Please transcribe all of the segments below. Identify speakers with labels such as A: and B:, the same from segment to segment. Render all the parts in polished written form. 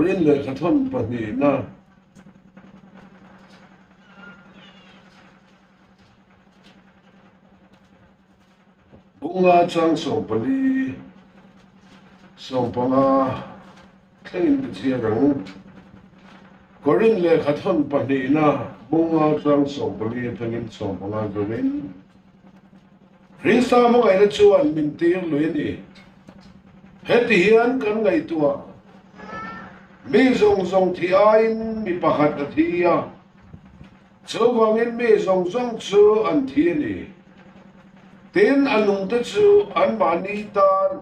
A: Korin lehkhathawn pahnihna. Bunga chang 14, 15 thlengin ka chhiar ang. Korin lehkhathawn pahnihna bunga chang 14 atangin 15 zawhin Krista hmangaihna chuan min tir lui a ni. Heti hian kan ngaihtuah, Mi zawng zawng thi aiin mi pakhat a thi a, chuvangin mi zawng zawng chu an thi a ni. Tin, a nungte chu anmahni tan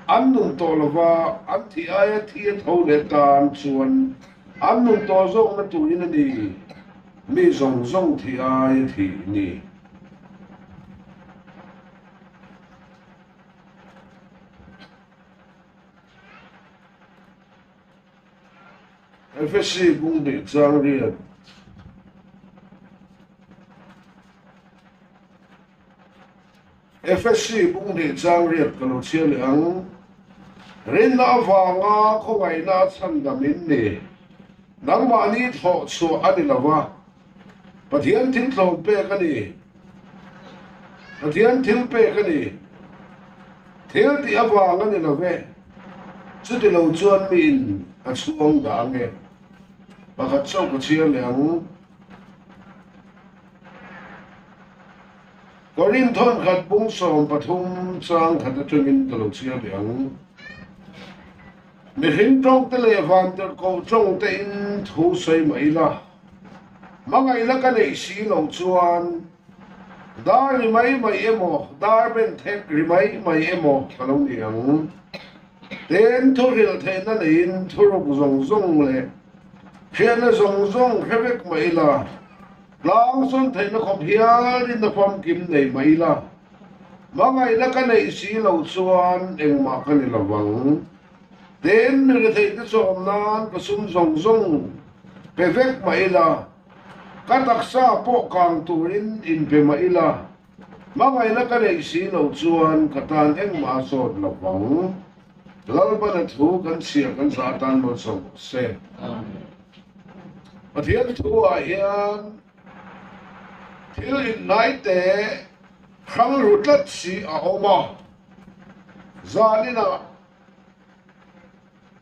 A: an nun tawh lo va, an thih aia thi a tho leh tan chuan an nun tawh zawkna turin a ni, mi zawng zawng thih aia thih ni. Efesi bung hnih chang riat. Efesi bung hnih chang riat ka lo chhiar leh ang. Rinna avanga khawngaihna a chhandam in ni. Nangmahni thawh chhuah a ni lo va, Pathian thil tlawm pek a ni. Pathian thil pek a ni. Thil tih avang a ni lo ve. Chuti lo chuan miin a chhuang dah ang e. Pakhat chauh ka chhiar leh ang. Korin thawnkhat bung 13 chang khat atangin ka lo chhiar leh ang. Mihring tawngte leh vantirhkoh tawngte in thu sawi mah ila, hmangaihna ka neih si loh chuan dar ri mai mai emaw, dar ben thek ri mai mai emaw ka lo ni ang. Tin, thuhrilh theihna neiin thuruk zawng zawng leh hriatna zawng zawng hre vek mah ila, Tlang sawn theihna khawp hial in a famkim nei mai ila, hmangaihna ka neih si loh chuan engmah ka ni lo vang. Tin, mi retheihte chawm nan ka sum zawng zawng pe vek mah ila, ka taksa pawh kang turin inpe mah ila, hmangaihna ka neih si loh chuan ka tan engmah a sawt lo vang. Lalbana thu kan chhiar kan zah atan malsawm rawh se. Pathian thu ah hian thil inhnai te hrang ru tlat si a awm a, zaninah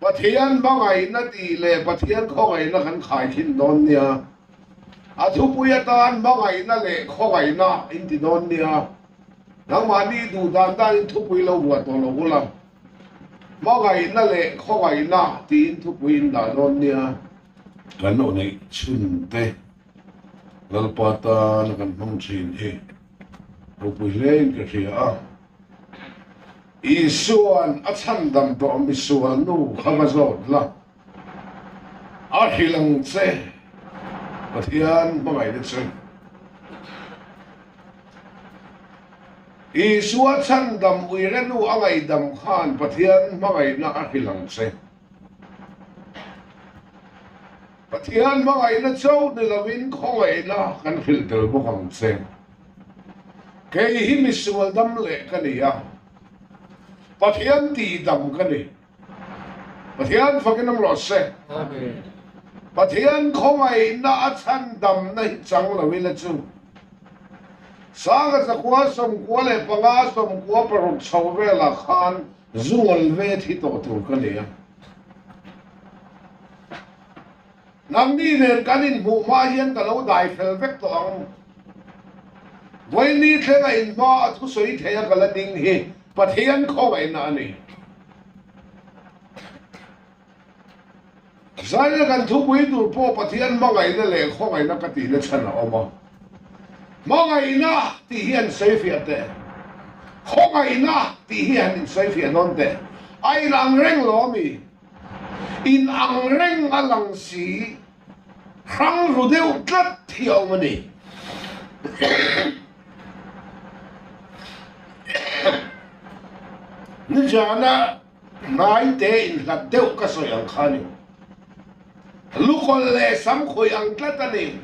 A: Pathian hmangaihna tih leh Pathian khawngaihna kan khai thin dawn nia. A thupui atan hmangaihna leh khawngaihna in ti dawn nia. Nangmahni duh dan danin thupui lo vuah tawh lo ula, hmangaihna leh khawngaihna tiin thupui in dah dawn nia. Kan aw neih chhun te Lalpa tana kan hmang thin hi ropui hlein ka hria a. Isua'n a chhandam tawh misual nu kha va zawt la, a hrilh ang che Pathian hmangaihna chu. Isua chhandam uire nu a ngaihdam khan Pathian hmangaihna a hrilh ang che. Pathian hmangaihna chauh ni loin khawngaihna kan hrilh tel bawk ang che. Kei hi misual dam leh ka ni a, Pathian tihdam ka ni. Pathian fakin awm rawh se. Pathian khawngaihna a chhandamna hi chang lo ila chu Sanga zakua 95 96 chho velah khan zungawl ve thi tawh tur ka ni a. Nangni nen kan inhmuh hma hian ka lo dai fel vek tawh ang. Vawiini thlenga inhma a thusawi thei a ka la ding hi Pathian khawngaihna a ni. Zaina kan thupui tur pawh Pathian hmangaihna leh khawngaihna ka tihna chhan a awm a. Hmangaihna tih hi an sawifiah teh. Khawngaihna tih hi han insawifiah nawn teh. A inang reng lo a mi? In ang reng a lang si, hrang ru deuh tlat hi a awm a ni. Nizana hnaite inhlat deuh ka sawi ang kha a ni. Lukawlh leh samkhuih ang tlat a ni.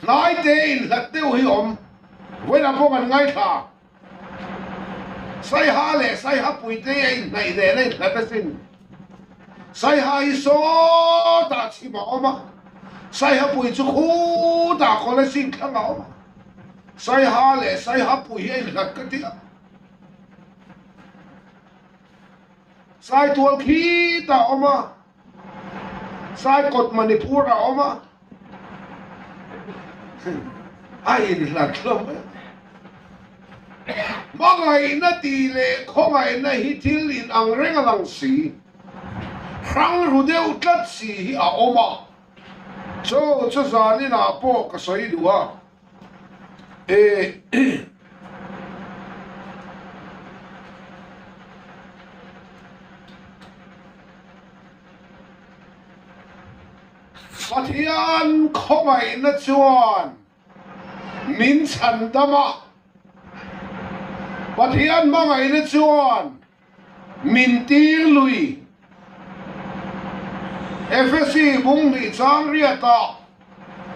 A: Hnaite inhlat deuh hi awm, vawiinah pawh kan ngaithla. Saiha leh Saiha puite hi a inhnaih nen a inhlat asin. Saiha hi sawtah chhim a awm a, Saiha pui chu khutah Kolasib thlang a awm a. Saiha leh Saiha pui hi a inhlat ka ti a. Saitual khitah a awm a, Saikawt Manipur a awm a. A inhlat hlawm em. Hmangaihna tih leh khawngaihna hi thil in ang reng a lang si. Hrang ru deuh tlat si hi a awm a. Chaw chu zaninah pawh ka sawi duh a. E. Pathian khawngaihna chuan min chhan dam a, Pathian hmangaihna chuan min tir lui. Efesi bung hnih chang riatah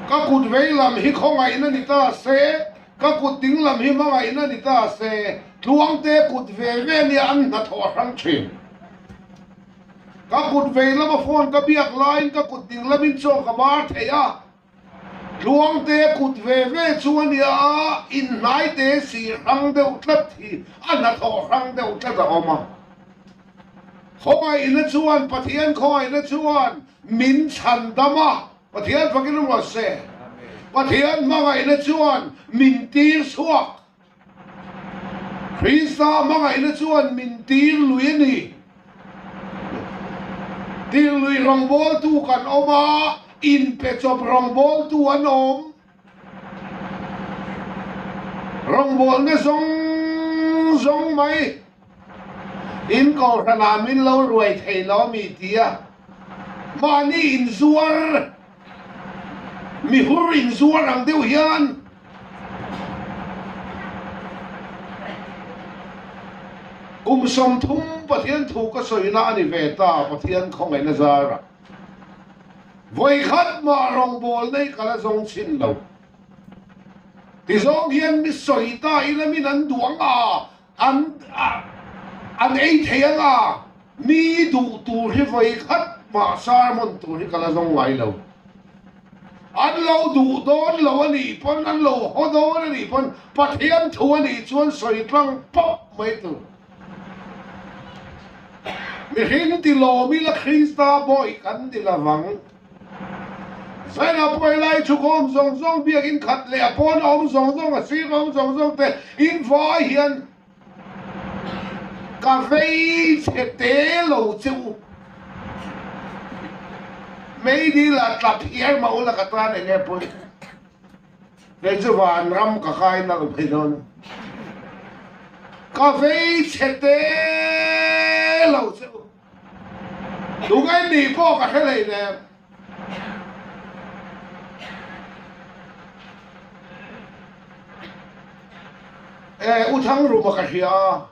A: ka kut vei lam hi khawngaihna ni ta se, ka kut ding lam hi hmangaihna ni ta se, tluangte kut ve ve nia an hnathawh a hrang thin. Ka kut vei lama phone ka biak laiin ka kut ding lamin chaw ka bar thei a, Tluangte kut ve ve chu a nia, inhnaite si hrang deuh tlat hi a hnathawh hrang deuh tlat a awm a. Khawngaihna chuan, Pathian khawngaihna chuan min chhan dam a, Pathian fakin a ruat se. Pathian hmangaihna chuan min tir chhuak. Krista hmangaihna chuan min tir lui a ni. Tir lui rawngbawltu kan awm a, inpe chawp rawngbawltu an awm. Rawngbawlna zawng zawng mai in kohhranah min lo ruai thei lo mi tia mahni inzuar Mihur inzuar ang deuh hian kum 30 Pathian thu ka sawina a ni ve ta, Pathian khawngaihna zarah. Vawikhat mah rawngbawlna hi ka la zawng chhin lo. Tizawng hian mi sawi ta ila min an duh ang a, An an ei thei ang a, mi duh tur hi vawi khat mah sermon tur hi ka la zawng ngai lo. An lo duh dawn lo a nih pawn, an lo haw dawn a nih pawn Pathian thu a nih chuan sawi tlang pawp mai tur. Mihring ti lawm ila Krista bawih kan ni lovang. Zaina pawh helai chhukawm zawng zawng biakinn khat leh a pawn a awm zawng zawng a sir a awm zawng zawng te in vai hian ka vei chhe te lo che u. Meidil ah tla phiar mah ula ka tan eng nge pawi. Kei chu vanram ka kai nalh mai dawn a. Ka vei chhe te lo che u. Tungai ni pawh ka hre hleinem. E, U Thangruma ka hria a.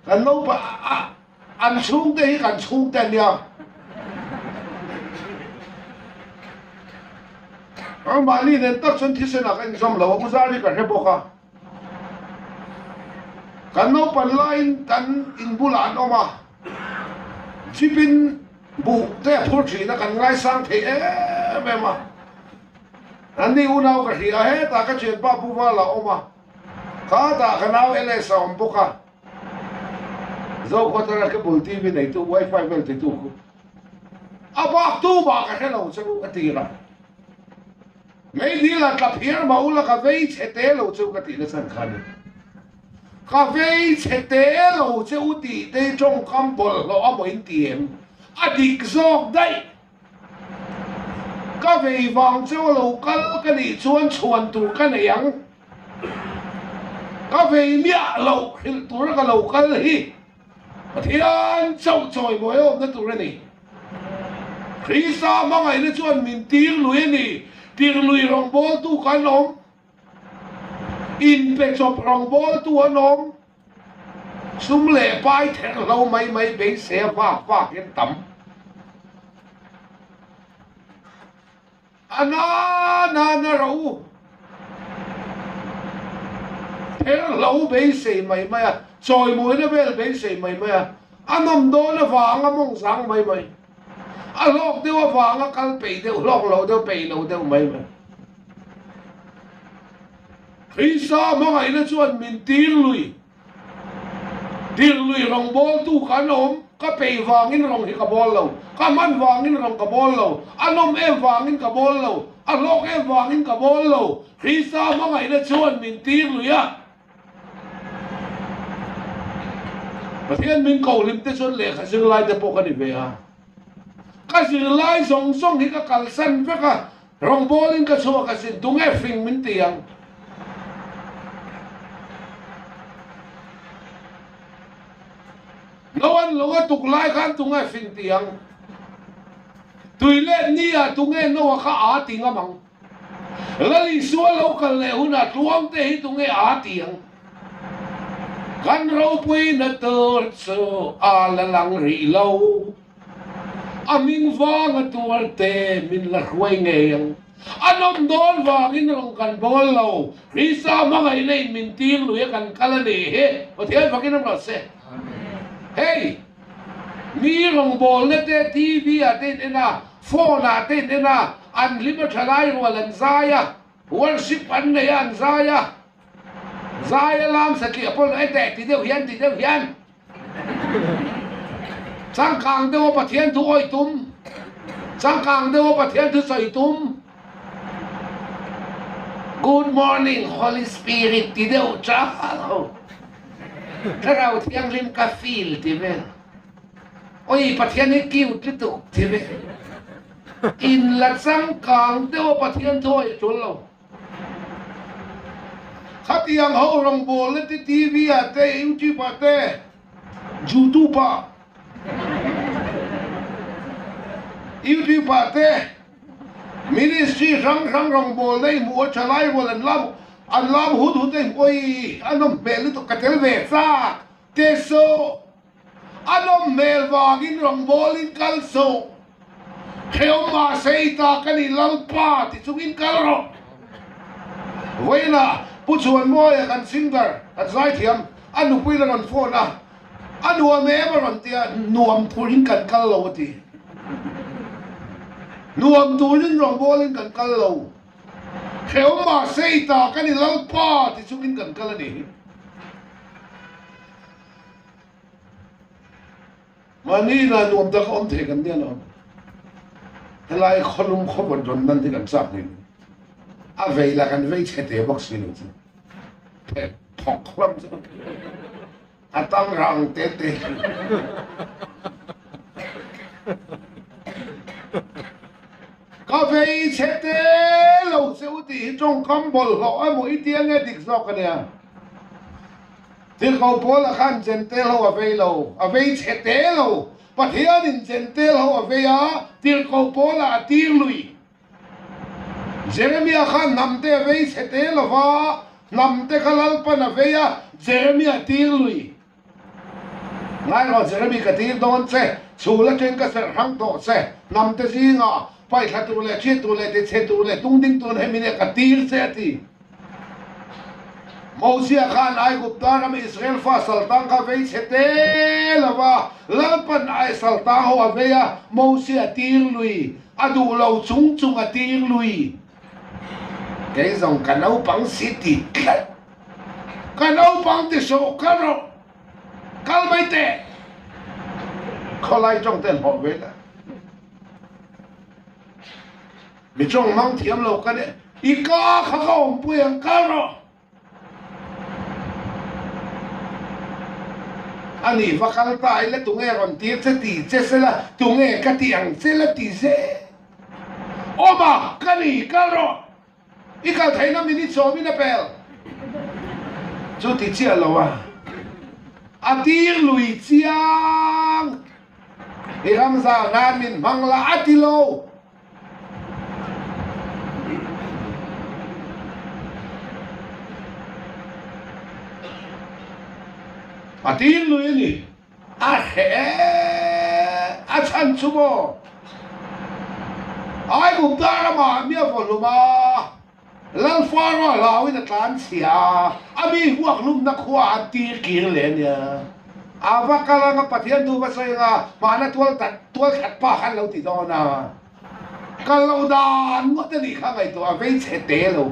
A: Kan naupa an chhungte hi kan chhungte an nia. Mahni nen tak chuan thisenah ka inzawm lo a, U Zari ka hre bawk a. Kan naupan laiin kan in bulah an awm a, jeep in buh te a phur thin a, kan ngaisang thei em em a. An ni unau ka hria a, hetah ka thianpa Pu Vala a awm a, khatah ka nau LS a awm bawk a, Zokhawthara cable TV neitu wifi vel titu khu a bak tu mah ka hre lo che u a tir a. Meidil a tla phiar mah ula ka vei chhe te lo che u ka tih nachhan kha a ni. Ka vei chhe te lo che u tih te hi tawngkam bawlhhlawh a maw in ti em? A dik zawk daih. Ka vei vang cheu a lo kal ka nih chuan chhuan tur ka nei ang. Ka vei miah loh hrilh tura ka lo kal hi Pathian chauh chawimawi a awmna tur a ni. Krista hmangaihna chuan min tir lui a ni. Tir lui rawngbawltu kan awm. Inpe chawp rawngbawltu an awm. Sum leh pai therhlo mai mai beisei a vak vak hian tam. A na na na rawh u. Pher hlo beisei mai mai a, chawimawina vel beisei mai mai a, a nawm dawn avanga mawng zang mai mai, a hlawk deuh avanga kal peih deuh, hlawk lo deuh, peih lo deuh mai mai. Krista hmangaihna chuan min tir lui. Tirhlui rawngbawltu kan awm, ka peih vangin rawng hi ka bawl lo, ka hman vangin rawng ka bawl lo, a nawm em vangin ka bawl lo, a hlawk em vangin ka bawl lo, Krista hmangaihna chuan min tirhlui a. Pathian min kohhlim te chuan lehkha zirlai te pawh ka ni ve a, ka zirlai zawng zawng hi ka kalsan vek a, Rawngbawlin ka chhuak asin, tunge fing min ti ang? Lo an lo a tuk lai khan tunge fing ti ang? Tui let ni ah tunge Noah kha aa ti ngam ang? Lal Isua lo kal leh hunah tluangte hi tunge aa ti ang? Kan ropuina tur chu a la lang rih lo. A hming vanga tuarte min la hruai ngei ang. A nawm dawn vangin rawn kan bawl lo. Krista hmangaihna in min tir lui a kan kal a nih hi. Pathian fakin awm rawh se. Hei, mi rawngbawlna te TV ah te in en a, phone ah te in en a, an hlim a tha lai rual an zai a, worship an nei a an zai a, zai a lam satliah pawh lo enteh ti deuh hian ti deuh hian. Changkang deuha Pathian thu awih tum, changkang deuha Pathian thu sawi tum, Good morning Holy Spirit ti deuh chal ho, Thlarau Thianghlim ka feel ti vel, Oi Pathian hi cute lutuk ti vel, in la changkang deuha Pathian thu awih tul lo. Khatiang ho rawngbawlna te TV ah te YouTube ah te Jutube ah YouTube ah te Ministry hrang hrang rawngbawlna i hmuh a tha lai rual an lam an lam hut hut a i hmuh a a nawm hmel lutuk ka tel ve chak te saw A nawm hmel vangin rawngbawlin kal suh. Hrehawm mahse i ta ka ni Lalpa ti chungin kal rawh. Vawiinah Pu Chhuanmawia kan singer, kan zaithiam, a nupui la rawn phone a, a nuam em a rawn ti a, nuam turin kan kal lo a ti. Nuam turin rawngbawlin kan kal lo. Hrehawm mahse i ta ka ni Lalpa ti chungin kan kal a ni. Mahni inah nuam tak a awm thei kan nia lo. Helai khawlum khawvawt rawn nan hi kan chak ni. A vei lah kan vei chhe te bawk si lo chu. Phek phawk hlawm chu. A tang rang te te. Ka vei chhe te lo che u tih hi tawngkam bawlhhlawh emaw i tia nge dik zawk a nia. Tirhkoh Paula khan Jentail ho a vei lo, a vei chhe te lo. Pathianin Jentail ho a vei a, Tirhkoh Paula a tir lui. Jeremia khan hnamte a vei chhe te lo va, hnamte kha Lalpan a vei a, Jeremia a tir lui. Ngai rawh Jeremy ka tir dawn che, chhul atang ka serh hrang tawh che, hnamte zingah paihthla tur leh thiat tur leh tichhe tur leh tungding tur hemi nia ka tir che a ti. Mosia khan Aigupta ram Israel fa saltang kha vei chhe te lo va, Lalpan ai saltang ho a vei a, Mosia tir lui, a duh lo chung chung a tir lui. Kei zawng ka naupang si ti tlat. Ka naupang ti sawh ka rawh. Kal mai teh. Khawlai tawng ten hawh ve la. Mi tawng mang thiam lo ka nih. I ka kha ka awmpui ang kal rawh. A nih va kal ta ila tunge rawn tir che ti che sela tunge ka ti ang che la ti zel. Awma ka ni kal rawh. I kal theihna minute sawmin a pel. Chu ti chiah lo a. A tir lui chiang. I ramzau nan min hmang la a ti lo. A tir lui a ni. A hreh a chhan chu maw? Aigupta ramah mi a vaw hlum a. Lal Faro a hlauin a tlan chhia a, a mi huak hlumna khua an tir kir leh a nia. A va kal anga Pathian thu va sawi anga hmana tual that tual that pa kha an lo ti dawn a. Kal lo dan ngawt a nih kha ngaihtuah a vei chhe te lo.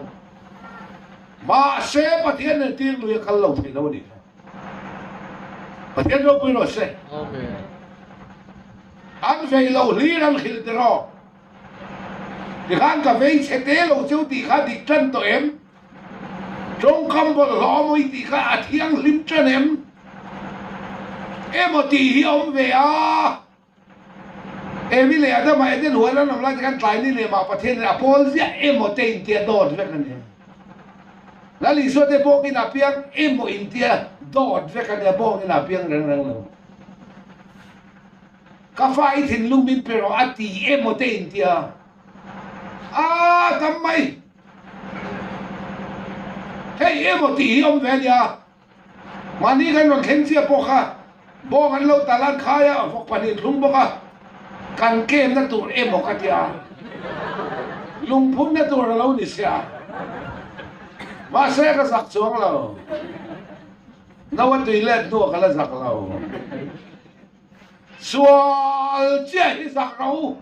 A: Mahse Pathian nen tir lui a kal lo thei lo a nih kha. Pathian ropui rawh se.
B: Amen.
A: An vei lo hlir an hrilh tiraw. Tikhan ka vei chhe te lo cheu tih kha dik tan tawh em? Tawngkam bawlhhlawh a mawi tih kha a thianghlim tan em? Emaw tih hi a awm ve a. Evi leh Adama Eden huan an awm lai te khan tlai ni leh mah Pathian in a pawl ziah emaw te intia dawt vek a ni. Lal Isua te bawngin a piang emaw intia dawt vek a nia, bawngin a piang reng reng lo. Ka fa i thinlung min pe rawh a ti emaw te intia a tam mai. Hei emaw tih hi awm ve a nia. Mahni kan rawn thleng chiah pawh kha bawng an lo tal an khai a, vawk pahnih thlung bawk a, kan kemna tur emaw ka tia, lungphunna tur a lo ni sia. Mahse ka zak chuang lo, no a tui let hnuah ka la zak lo. Sual chiah hi zah rawh u.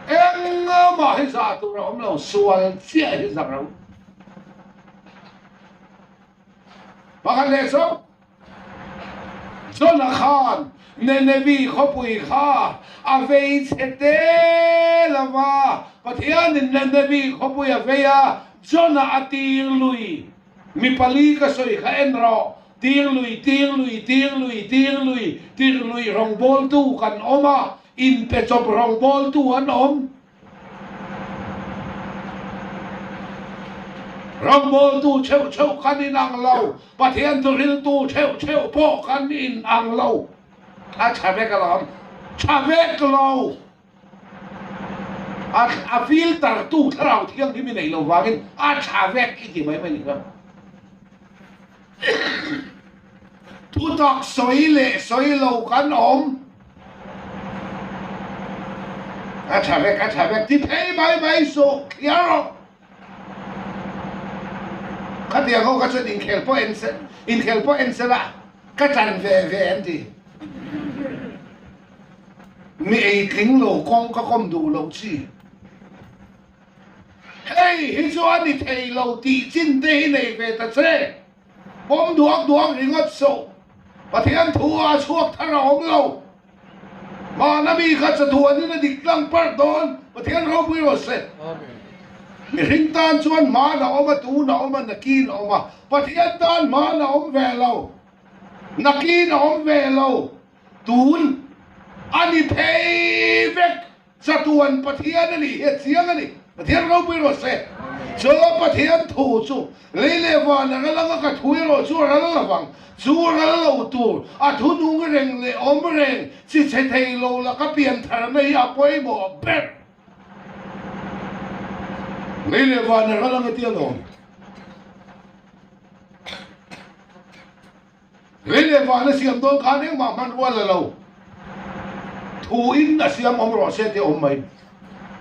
A: Engmah hi zah tur a awm lo, sual chiah hi zah rawh u. Pakhat leh chu, Jona khan Nenevi khawpui kha a vei chhe te lo va, Pathianin Nenevi khawpui a vei a, Jona a tir lui. Mi pali ka sawi kha en rawh, tir lui, tir lui, tir lui, tir lui, tir lui rawngbawltu kan awm a, inpe chawp rawngbawltu an awm. Rawngbawltu theuh theuh kan inang lo, Pathian thuhriltu theuh theuh pawh kan inang lo. A tha vek alawm, tha vek lo. A a filter tu thlarau thianghlim i neih loh vangin a tha vek i ti mai mai ni kha. Thutak sawi leh sawi lo kan awm. A tha vek a tha vek ti phei mai mai suh thliar rawh. Khatiang ho kha chuan inkhel pawh en se inkhel pawh en sela ka chan ve ve an ti. Mi ei tling lo kawng ka kawm duh loh chi. Hei hi chu a ni thei lo tih chin te hi nei ve ta che. Pawm duak duak ringawt suh. Pathian thu ah chhuak thar a awm lo. Mahna mi kha chatuanin a dik tlang parh dawn. Pathian ropui rawh se. Mihring tan chuan hmaan a awm a, tun a awm a, nakin a awm a. Pathian tan hmaan a awm ve lo. Nakin a awm ve lo. Tun a ni phei vek. Chatuan Pathian a nih hi a chiang a ni. Pathian ropui rawh se. Chu Pathian thu chu lei leh van a ral anga ka thu erawh chu a ral lovang. Chu ral lo tur a thu nung reng leh awm reng chi chhe thei lo laka pian tharna hi a pawimawh ber. Lei leh van a ral anga tia lawm. Lei leh van a siam dawn khan engmah hmanrua la lo thu in a siam awm rawh se tih a awm mai.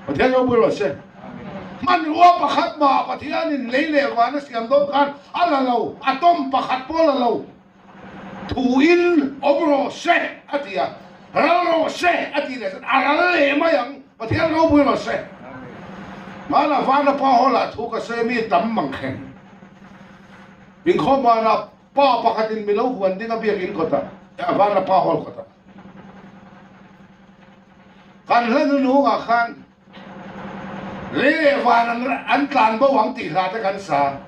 A: Pathian ropui rawh se. Hmanrua pakhat mah Pathianin lei leh van a siam dawn khan a la lo, a tawm pakhat pawh la lo. Thu in awm rawh se a ti a, ral rawh se a ti leh chuan a ral leh mai ang. Pathian ropui rawh se. Hmanah vana pa haw lah thu ka sawi mi tam mangkheng. Inkhawm banah pa pakhatin mi lo huan ding a biakin kawtah, a van a pa hall kawtah. Kan hla nunungah khan lei leh van an an tlan bo ang tih hla te kan sa.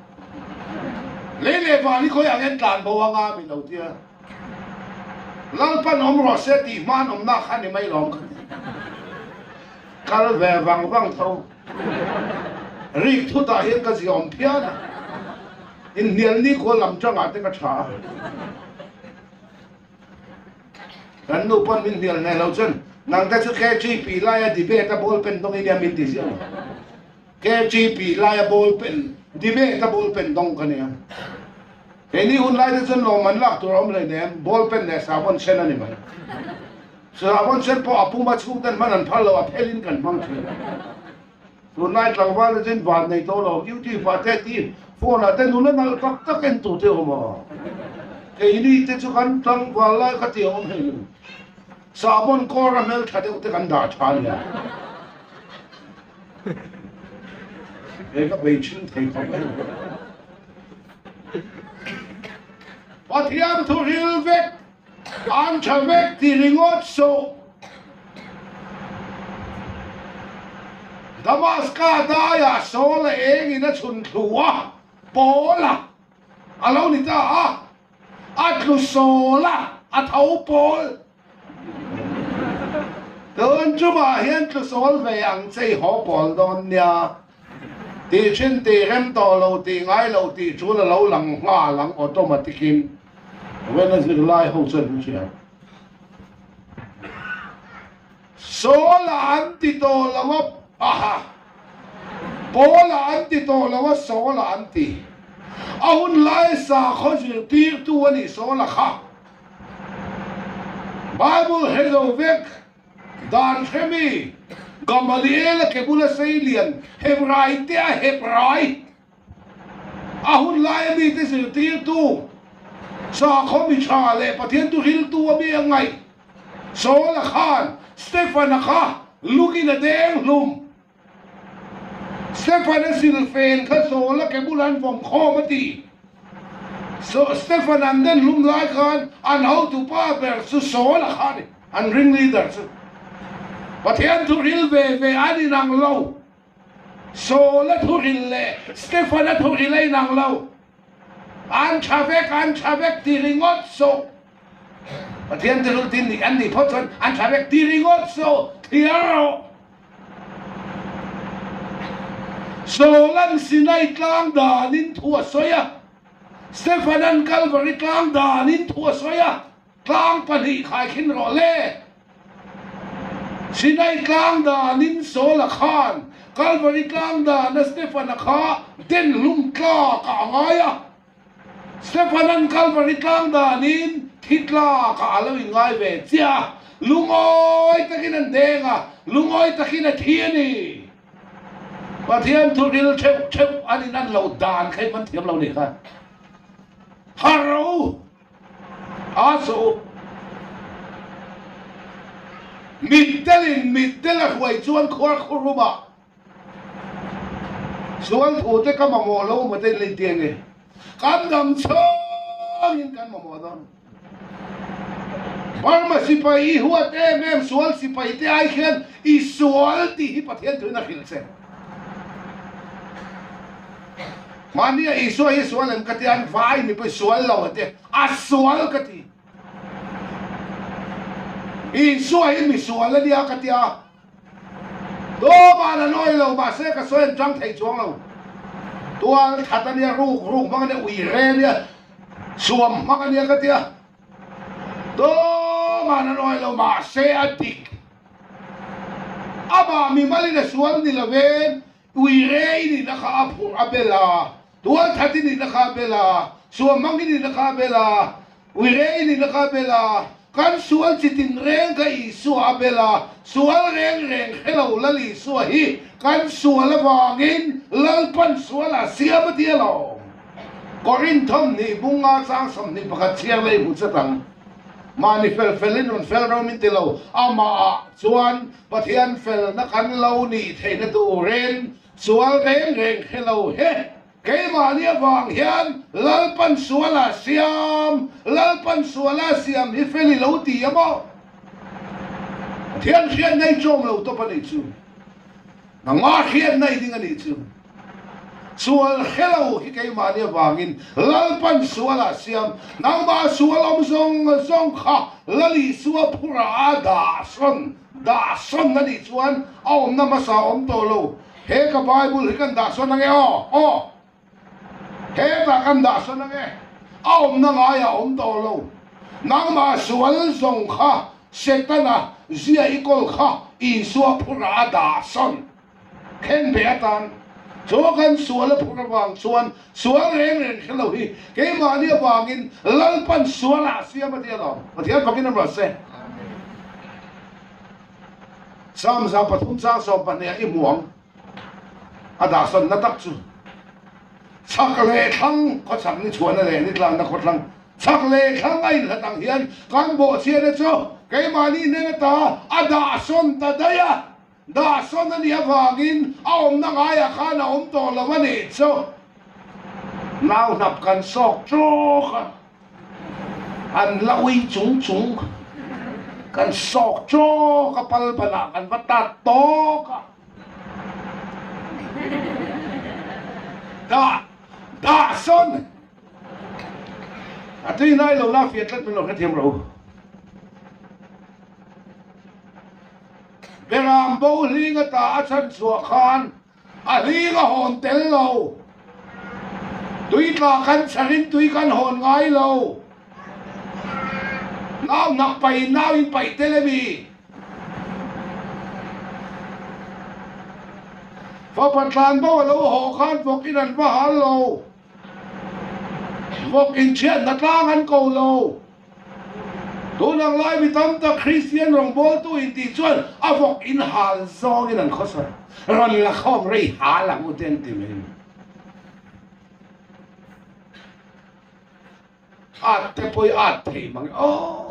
A: Lei leh van hi khawi ang en tlan bo anga mi lo tia. Lalpan awm rawh se tih hma an awmna kha ni mai lawm ka ti. Kal ve vang vang tho. Rik thutah hian ka ziawm phian a, inhnial nikhua lam tangah te ka tha a. Kan nu pawn min hnial hneh lo chuan, Nang te chu KGP laia debate a ball pen dawng i nia min ti ziah lo. KGP laia ball pen, debate a ball pen dawng ka nia. Keini hun lai te chuan lawmman lak tur a awm hleinem, ball pen leh sahbawn sen a ni mai. Sahbawn sen pawh a puma chhungten hman an phal lo, a phelin kan hmang thin. Tunlai tlangval te chuan van nei tawh lo, YouTube ah te ti phone ah te nula nalh tak tak en tur te a awm a. Keini te chu kan tlangval lai kha ti a awm hei lo. Sahbawn kawr a hmeltha deuh te kan dah tha nia. He ka bei thin thei khawp mai. Pathian thu ril vek An tha vek ti ringawt suh. Damaska daiah Saul-a engin a chhun thlu a, Paul-a a lo ni ta a, a tlu Saul-a a tho Paul. Tun chungah hian tlu Saul ve ang che i haw Paul dawn nia. Tih thin tih rem tawh lo tih ngai lo tih tul a lo lang nghal ang automatic in. Vena zirlai ho chuan an hria. Saul-a an ti tawh lo a, aha, Paul-a an ti tawh lo a, Saul-a an ti. A hun lai sakhaw zirtirtu a nih Saul-a kha. Bible hre zo vek dan hre mi, Gamaliel-a ke bula sei lian, Hebrai te a Hebrai. A hun laia mite zirtirtu, sakhaw mi tha leh Pathian tu riltu a mi a ngaih. Saul-a khan Stefan-a kha lungin a deng hlum. Stefan-a silfen kha Saul-a ke bulah an vawm khawm a ti. Stefan-a an den hlum lai khan an hotupa ber chu Saul-a kha a ni, an ring leader chu. Pathian thu ril ve ve an inang lo. Saul-a thuhril leh Stephen-a thuhril a inang lo. An tha vek, an tha vek ti ringawt suh. Pathian tirul tin nih an nih phawt chuan an tha vek ti ringawt suh, thliar rawh. Saul-a'n Sinai tlang danin thu a sawi a, Stephen-a'n Kalvari tlang danin thu a sawi a. Tlang pahnih khaikhin rawh le. Sinai tlang danin Saul-a khan Kalvari tlang dana Stefan-a kha den hlum tlakah a ngai a. Stefan-a'n Kalvari tlang danin thi tlakah a lo inngai ve chiah a. Lungawi takin an deng a, lungawi takin a thi a ni. Pathian thuril theuh theuh an inan lo dan kha i man thiam lo nih kha. Haro! A chu mitdelin mitdel a hruai chuan khuar khurumah sual thu te ka mamawh lo maw te in lei tiang e, kan dam chhungin kan mamawh dawn. Burma sipai i huat em em sual sipai te ai khian i sual tih hi Pathian thuin a hrilh che. Mahnia Isua hi sual em ka ti an vai mipui sual lo a ti a sual ka ti. Isua hi mi sual a nia ka ti a, Tawman a nawi lo mahse ka sawi an chang thei chuang lo. Tual that a nia, ruk ruk hmang a nia, ui re a nia, suam hmang a nia ka ti a, Tawman a nawi lo mahse a dik. Amah mimalin a sual ni lovin Ui rei nihna kha a phurh a bel a, tualthati nihna kha a bel a, suamhmangi nihna kha a bel a, ui rei nihna kha a bel a, kan sual chi tin reng kha Isua a bel a, sual reng reng hre lo Lal Isua hi kan sual avangin Lalpan sual a siam a ti alawm. Korinthawm hnih bunga chang 21 chhiar lei hmu chat ang. Mahni fel felin rawn fel ro min ti lo, amahah chuan Pathian felna kan lo nih theihna turin sual reng reng hre lo he. Keimahni avang hian Lalpan suala siam, Lalpan suala siam hi fel i lo ti a maw? Pathian hriatna i chawm lo tawp a nih chu. Nangmah hriatna i ding a nih chu. Sual hre lo hi keimahni avangin Lalpan sualah siam, nangmah sual awm zawng zawng kha Lal Isua phurah a dah sawn, dah sawn a nih chuan a awmna hmasa a awm tawh lo. He ka Bible hi kan dah sawn ange aw, aw. Hetah kan dah sawn ange, a awmna ngaiah a awm tawh lo. Nangmah sual zawng kha Setana zia i kawl kha Isua phurah a dah sawn. Khen ve atan chu kan sual a phur avang chuan sual reng reng hre lo hi keimahni avangin Lalpan sualah a siam a ti alawm. Pathian fakin an rawn se. Psalm 3 chang 12 ah i hmu ang. A dahsawnna tak chu chhak leh thlang khawchhak ni chhuahna leh ni tlakna khawthlang chhak leh thlang a inhlat ang hian kan bawhchhiatna chu keimahni hnen ata a dahsawn ta daih a, dahsawn a nih avangin a awmna ngaiah khan a awm tawh lo a nih chu nau hnap kan sawk tawk a. An la ui chung chung kan sawk tawk a, pal banah kan va tat tawk a. Dah dah sawn a tui ngai lo la fiah tlat min lo hrethiam rawh u. Beram bo hling ata a chhan chhuah khan A hling a hawn tel lo. Tui tla kan chharin tui kan hawn ngai lo. Nau nak paih in nau in paih tel emi? Fapa tlan bo a lo haw khan vawk in an va hal lo. Vawk in thianna tlang an ko lo. Tun ang lai mi tam tak Kristian rawngbawltu intih chuan a vawk in hal zawngin an khawsa rawn la khawm rei hal ang u te an ti mai. At te pawh i at thei mang e aw.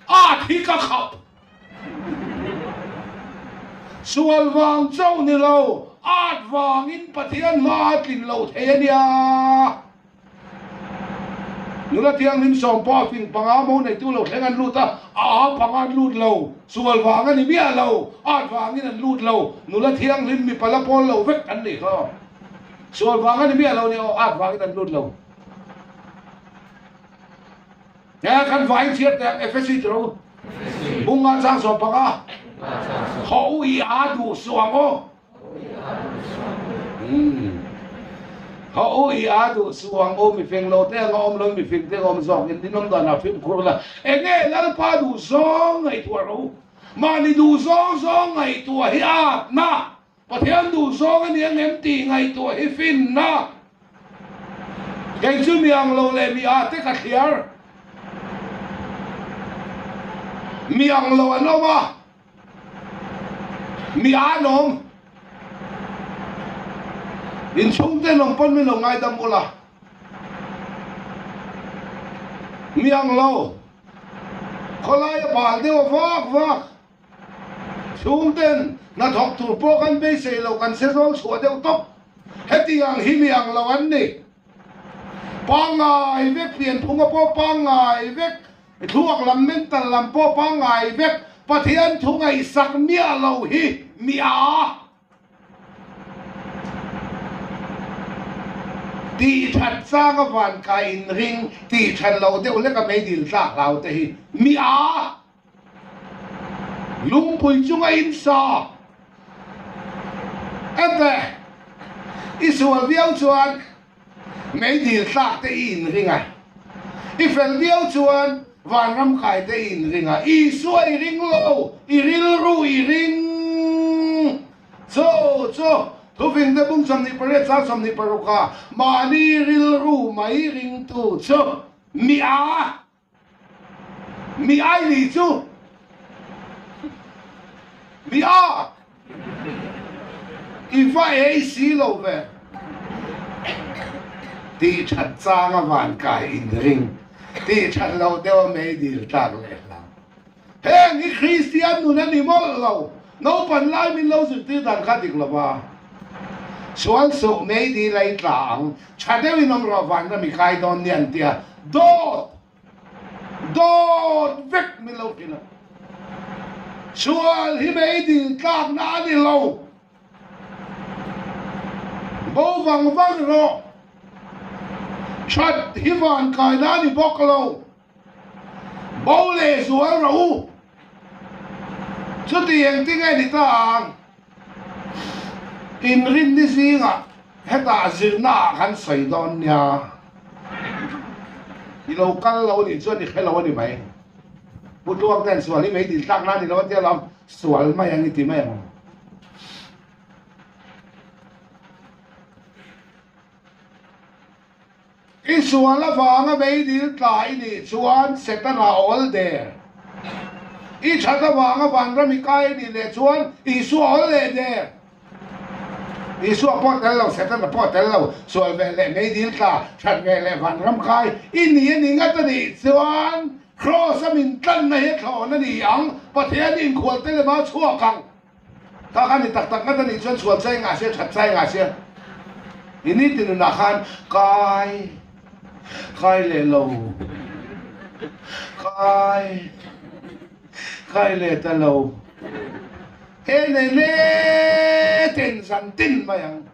A: At hi ka khap. Sual vang chauh ni lo, at vangin Pathian hma a tlin lo thei a nia. Nula thianghlim sawm pawh a fing panga mo neitu lo thleng an lut a, a a panga an lut lo. Sual vang a ni miah lo, at vangin an lut lo. Nula thianghlim mipa la pawl lo vek an nih kha. Sual vang a ni miah lo nia aw, at vangin an lut lo. He kan vain chhiat teh ang Efesi tiro u. Bung nga chang 15. Haw u i a duh suh ang u. Haw u i a duh suh ang u mifing lo te anga awm lo mifing te anga awm zawk in ninawm dan ah fimkhur la. Enge Lalpa duh zawng ngaihtuah rawh u. Mahni duh zawng zawng ngaihtuah hi a atna. Pathian duh zawng a ni ang em tih ngaihtuah hi finna. Kei chu mi ang lo leh mi a te ka thliar. Mi ang lo an awm a, mi a an awm. Inchhungte lawng pawn min lo ngaidam ula. Mi ang lo, khawlaia bal deuh a vak vak. Chhungten hnathawk tur pawh kan beisei lo, kan sezawl chhuah deuh tawp. Heti ang hi mi ang lo an ni. Pangngai vek, pianphunga pawh pangngai vek, thluak lam mental lam pawh pangngai vek, Pathian thu ngaihsak miah lo hi mi a. Tih that chang a van kai inring, tih that loh deuh hlek a meidil tlak hlau te hi mi a. Lungpui chunga in sa ete i sual viau chuan meidil tlak te i inring a, i fel viau chuan vanram kai te i inring a, Isua i ring lo, i rilru i ring. Chu chu thufing te bung 28 sang 26 a mahni rilru mai ringtu chu mi a. Mi ai nih chu mi a i va ei si lo ve tih that chang a van kai in ring tih that loh deuh a mei dil tlak leh hlau. Heng hi Kristian nun a ni mawlh lo. Naupan lai min lo zirtir dan kha dik lo va. Sual suh mei dil a i tla ang. Tha deuhin awm rawh vanram i kai dawn nia an tia. Dawt! Dawt vek min lo hrilh a. Sual hi mei dil tlakna a ni lo. Bo vang vang rawh. That hi van kaina a ni bawk lo. Bo leh zual rawh u. Chuti engti nge ni ta ang? Inrinni zingah hetah zirna ah kan sawi dawn nia. I lo kal lo nih chuan i hre lo a ni mai. Pu Tluang ten sual hi meidil tlak na a ni lo a tia lawm, sual mai ang i ti mai ang. I sual avanga meidil tla i nih chuan Setana awl der. I that avanga vanram i kai a nih leh chuan Isua awl leh der. Isua pawh tel lo, Setana pawh tel lo, sual ve leh meidil tla, that ve leh vanram kai i ni a ni ngat a nih chuan Kraws a min tlanna hi a thlawn a ni ang, Pathian i inkhual te lema chhuak ang. Kha kha ni tak tak ngat a nih chuan sual chai ngah sia, that chai ngah sia. I ni ti nunah khan kai, kai leh lo, kai, kai leh ta lo. He nei le ten zan tin mai ang.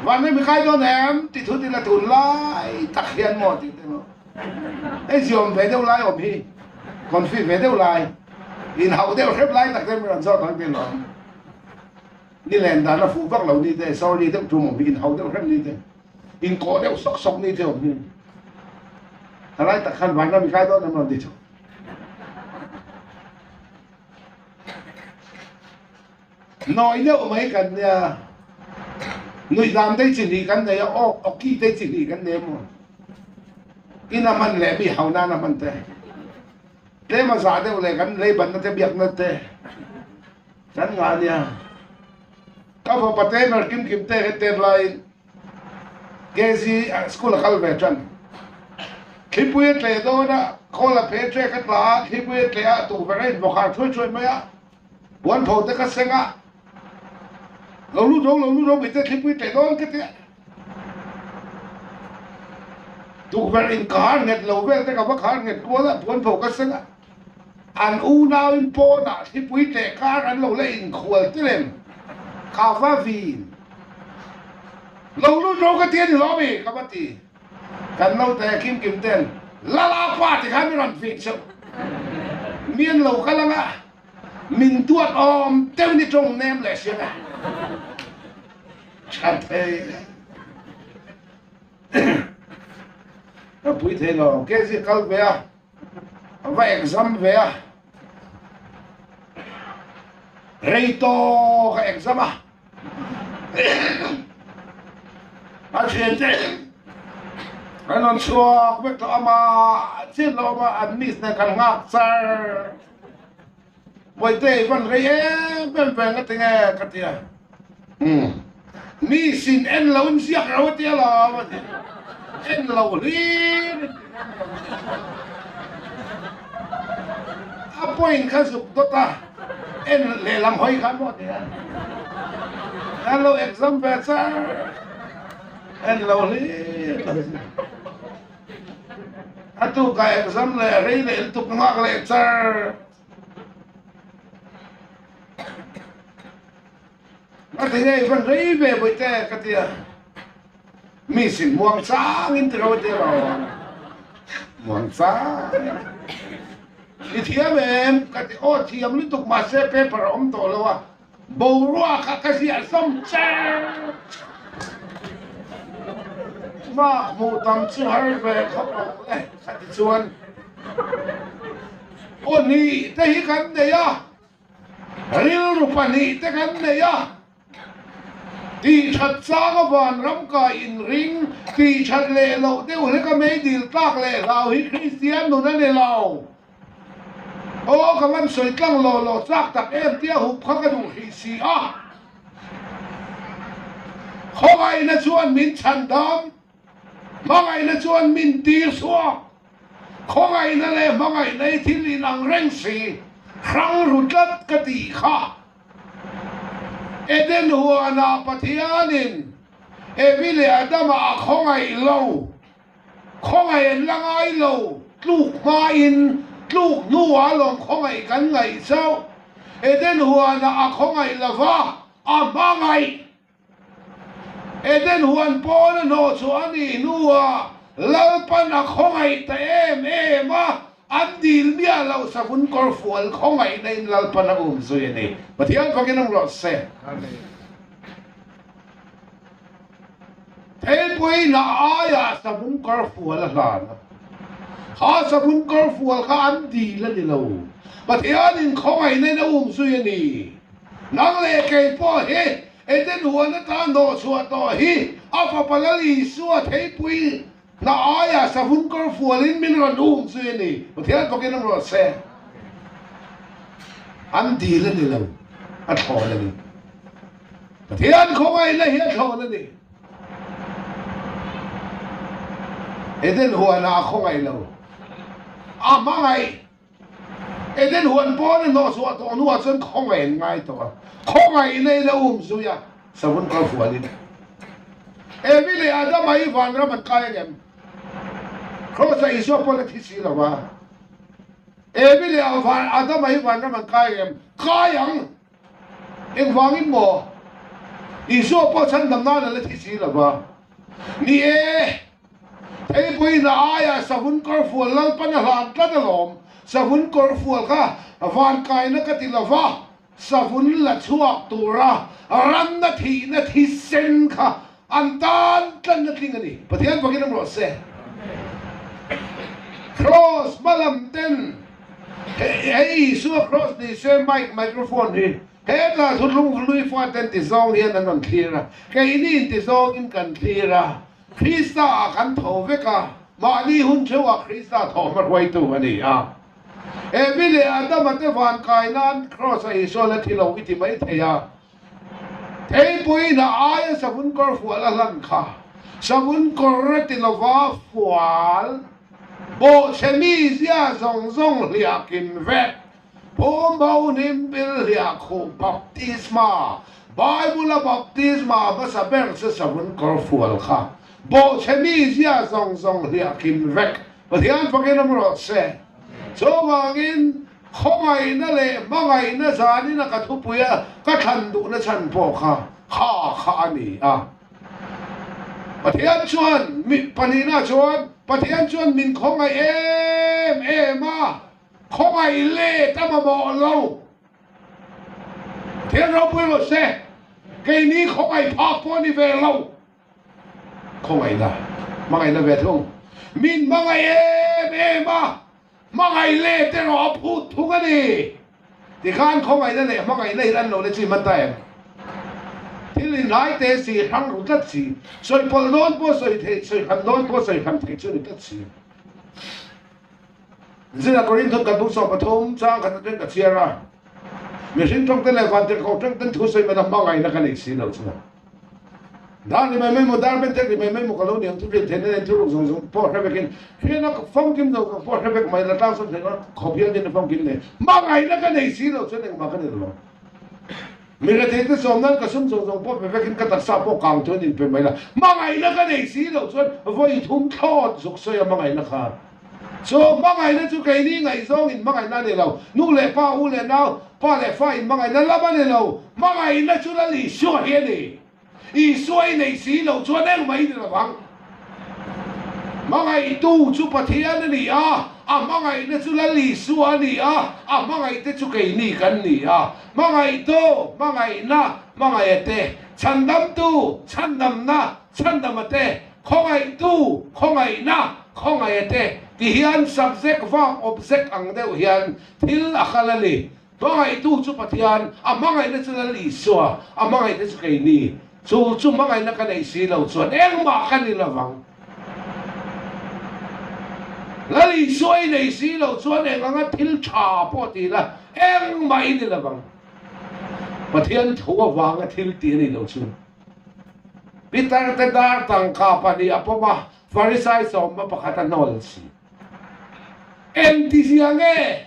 A: Van hi mi kai dawn em ti thu tin a tun lai tak hian maw tih te maw. Hei ziawm ve deuh lai awm hi, confi ve deuh lai, inhauh deuh hrep lai tak te mi rawn zawt ang ti lawm. Ni len dan a fuh vak lo ni te, sorry deuh tum awm hi, inhauh deuh hrep ni te, inkawh deuh sawk sawk ni te awm hi. Thalai tak khan van mi kai dawn em rawn ti chu. Nawi deuh mai kan nia, nuihdan te chi hnih kan nei a, awk awki te chi hnih kan nei a maw? Ina hman leh mi hau nana hman te, tlem a zah deuh leh kan leibanna te biakna te kan ngah a nia. Ka fapa te ber kim kim te he tet laiin KZ school a kal ve tan. Thlipui a tleh dawn a, khawl a phe ṭek a tla a, thlipui a tleh a, tukverh a inbawkhar thuai thuai mai a. Puan pho te ka seng a, lo lut ro, lo lut ro mite thlipui tleh dawn ka ti a. Tukverh in ka har nghet lo vel te ka va khar nghet kual a, puan pho ka seng a. An unauin pawnah thlipui tleh kar an lo la inkhual te lem ka va vin. Lo lut ro ka ti a ni lo mi? Ka va ti. Kan naute kim kim ten Lala pa ti khan min rawn vin cheuh. Mi an lo kal anga min duat awm deuh ni tawng nem leh siam e. Tha thei e. Ka pui thei lo. KZ kal ve a. A va exam ve a. Rei tawk a exam a. A thiante an rawn chhuak vek tawh amah chian lo awm a, an miss nen kan nghak char. Bawihte i van rei em em ve nga tinge ka ti a. Umm miss in en lo in ziak ro a ti alawm a ti. En lo hlir in a point kha zuk dawt a. En lehlam hawi khan maw ti a. An lo exam ve char. En lo hlir. A tukah exam leh rei leh lutuk nghak leh char. Ka ti ngei van rei ve bawihte ka ti a. Mi sin muang changin ti ro ti ro. Muang changin. I thiam em? Ka ti aw thiam lutuk mahse paper a awm tawh lo a. Boruak kha ka ziah zawm char Mark hmuh tam chu har ve khawp ang le ka ti chuan aw hnih te hi kan nei a, rilru pahnih te kan nei a, tihthat changa vanram kai inring, tihthat leh loh deuh hleka meidil tlak leh hlau hi Kristian nun a ni lo. Aw ka van sawi tlang law law chak tak em tia hup kha ka duh hrih si a. Khawngaihna chuan min chhan dam, hmangaihna chuan min tir chhuak. Khawngaihna leh hmangaihna hi thil inang reng si, hrang ru tlat ka tih kha. Eden huanah Pathianin Evi leh Adama a khawngaih lo. Khawngaih an la ngai lo, tluk hmain tluk hnuah lawm khawngaih kan ngaih chauh. Eden huanah a khawngaih lova, a hmangaih. Eden huan pawn a hnawh chhuah a nih hnuah Lalpan a khawngaih ta em em a, an dil miah loh savun kawr fual khawngaihna in Lalpan a um zui a ni. Pathian fakin awm rawh se. Amen. Theipui na aiah savun kawr fual a hlan a, kha savun kawr fual kha an dil a ni lo, Pathianin khawngaihna in a um zui a ni. Nang leh kei pawh hi Eden huan atan hnawhchhuah tawh hi a fapa Lal Isua theipui na aiah savun kawr fualin min rawn um zui a ni. Pathian fakin awm rawh se. An dil a ni lo, a thlawn a ni. Pathian khawngaihna hi a thlawn a ni. Eden huanah a khawngaih lo, a hmangaih. Eden huan pawn a hnawhchhuah tawh hnuah chuan khawngaih an ngai tawh a, khawngaihna in a um zui a, savun kal fualin. Evi leh Adama hi vanram an kai angem? Kraws-ah Isua pawn a thi si lo va. Evi leh Adama hi vanram an kai angem? Kai ang! Engvangin maw? Isua pawh chhandam nan a la thi si lo va. Ni e, Theipui hna aiah savun kawrfual Lalpan a hlan tlat alawm. Savun kawrfual kha vankaina ka ti lo va, savun la chhuak tura ranna thihna thisen kha an tan tlatna tling a ni. Pathian fakin awm rawh se. Kraws hmalam ten hei Isua kraws ni se mic microphone hi hetah thuthlung hlui fa ten ti zawng hian an rawn thlir a, keini in ti zawngin kan thlir a, Krista ah kan tho vek a, mahni hun theuhah Krista thawhhma hruaitu a ni a. Evi leh Adama te van kai nan kraws a Isua la thi lo i ti mai thei a. Theipui hna aia savun kawr fual a hlan kha savun kawr a ti lova fual bawhchhe mi zia zawng zawng hliah kim vek phum bo hnim pil hliah khuh baptisma Bible a baptisma hmasa ber chu savun kawr fual kha bawhchhe mi zia zawng zawng hliah kim vek Pathian fakin awm rawh se. Chuvangin khawngaihna leh hmangaihna zanin a ka thupui a ka thlan duhna chhan pawh kha kha kha a ni a. Pathian chuan mi pahnihna chuan Pathian chuan min khawngaih em em a, khawngaih let a mamawh lo. Pathian ropui rawh se, keini khawngaih phak pawh a ni ve lo. Khawngaihna, hmangaihna ve thung. Min hmangaih em em a, hmangaih let erawh a phut thung a ni. Tikhan khawngaihna leh hmangaihna in an lo le chi hman ta em? Thil inhlai te si, hrang ru tlat si, sawi pawlh dawn pawh sawi theih, sawi hran dawn pawh sawi hran theih chu a ni tlat si. Zira Korinthon kan bung 13 chang khat atang ka chhiar a, mihring tawngte leh vantirhkoh tawngten thu sawi mana hmangaihna ka nei si lo chuan. Dar ri mai mai maw, dar bentek ri mai mai maw ka lo ni ang, thufel theihna nen thuruk zawng zawng pawh hre vekin, hriatna famkim zawng zawng pawh hre vek mai la, tlang sawn theihna khawp hial din a famkim nei. Hmangaihna ka nei si lo chuan engmah ka ni lo. Mi retheite sawm nan ka sum zawng zawng pawh pe vekin ka taksa pawh kang chuan inpe mai la, hmangaihna ka nei si lo chuan vawi thum thlawt zuk sawi a hmangaihna kha. Chu hmangaihna chu keini ngaihzawng in hmangaihna a ni lo, nu leh pa, u leh nau, pa leh fa in hmangaihna lam a ni lo, hmangaihna chu Lal Isua hi a ni. Isua i neih si loh chuan engmah i ni lo vang. Hmangaihtu chu Pathian a ni a, a hmangaihna chu Lal Isua a ni a, a hmangaihte chu keini kan ni a. Hmangaihtu, hmangaihna, hmangaiha te, chhandamtu, chhandamna, chhandama te, Khawngaihtu, khawngaihna, khawngaih te ti hian subject verb object ang deuh hian thil a kal a ni. Hmangaihtu chu Pathian, a hmangaihna chu Lal Isua, a hmangaihna chu keini. Chu chu hmangaihna ka neih si lo chuan engmah ka ni lovang. Lal Isua i neih si lo chuan eng anga thil tha pawh ti la engmah i ni lovang. Pathian tho avanga thil ti a nih loh chu. Peter te dar tangka pahnih a pawm a, Farisai sawmma pakhat a hnawl si. Engtizia nge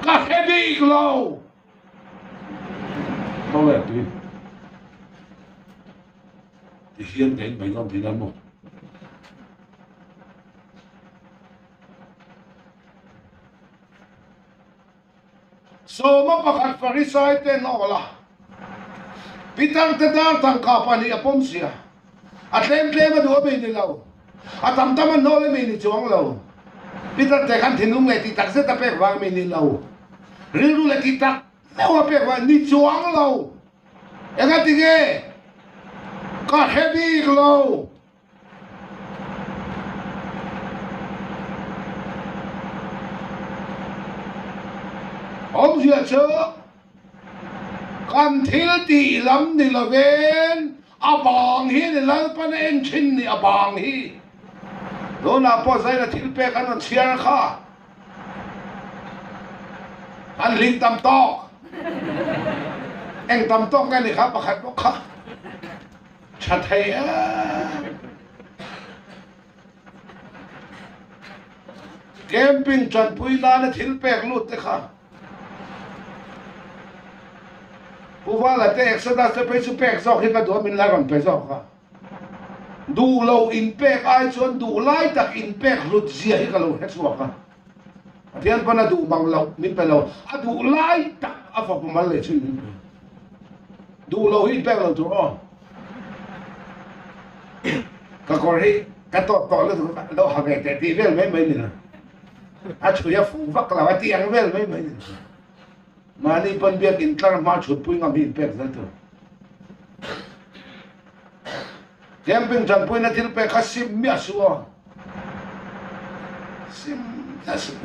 A: ka hre bik lo? Khawnge tui? Ti hian ka inbei ngam thin a maw? Sawma pakhat Farisai te hnawh la, Peter te dar tangka pahnih a pawm sia, a tlem tlem a duh a mi ni lo, a tam tam a hnawl a mi ni chuang lo. Peter te khan thinlung leh tih tak zet a pek vang mi ni lo, rilru leh tih tak meuh a pek vang ni chuang lo. Engatinge? Ka hre bik lo. Awmzia chu kan thil tih lam ni lovin a bang hi a ni, Lalpan a en thin ni a bang hi. Tunah pawh Zaina thil pek an rawn chhiar kha. An hlim tam tawk. Eng tam tawk nge ni kha pakhat bawk kha. Tha thei em. Camping tanpui nana thil pek lut te kha. Pu Vala te Exodus te phei chu pek zawk hi ka duh a min la rawn pe zawk a. Duh lo inpek ai chuan duh lai tak inpek hlut zia hi ka lo hre chhuak a. Pathian pawn a duh mang loh min pe lo, a duh lai tak a fapa mal leh chin min pe. Duh lo hi inpek lo tur aw. Ka kawr hi ka tawt tawh lutuk a, lo ha ve teh tih vel mai mai ni lo. A chhui a fuh vak lo a tih ang vel mai mai ni lo. Mahni pawn biakin tlar hma thutpui ngam hi inpek zel tur. Camping tanpuina thil pek kha sim miah suh aw. Sim miah suh.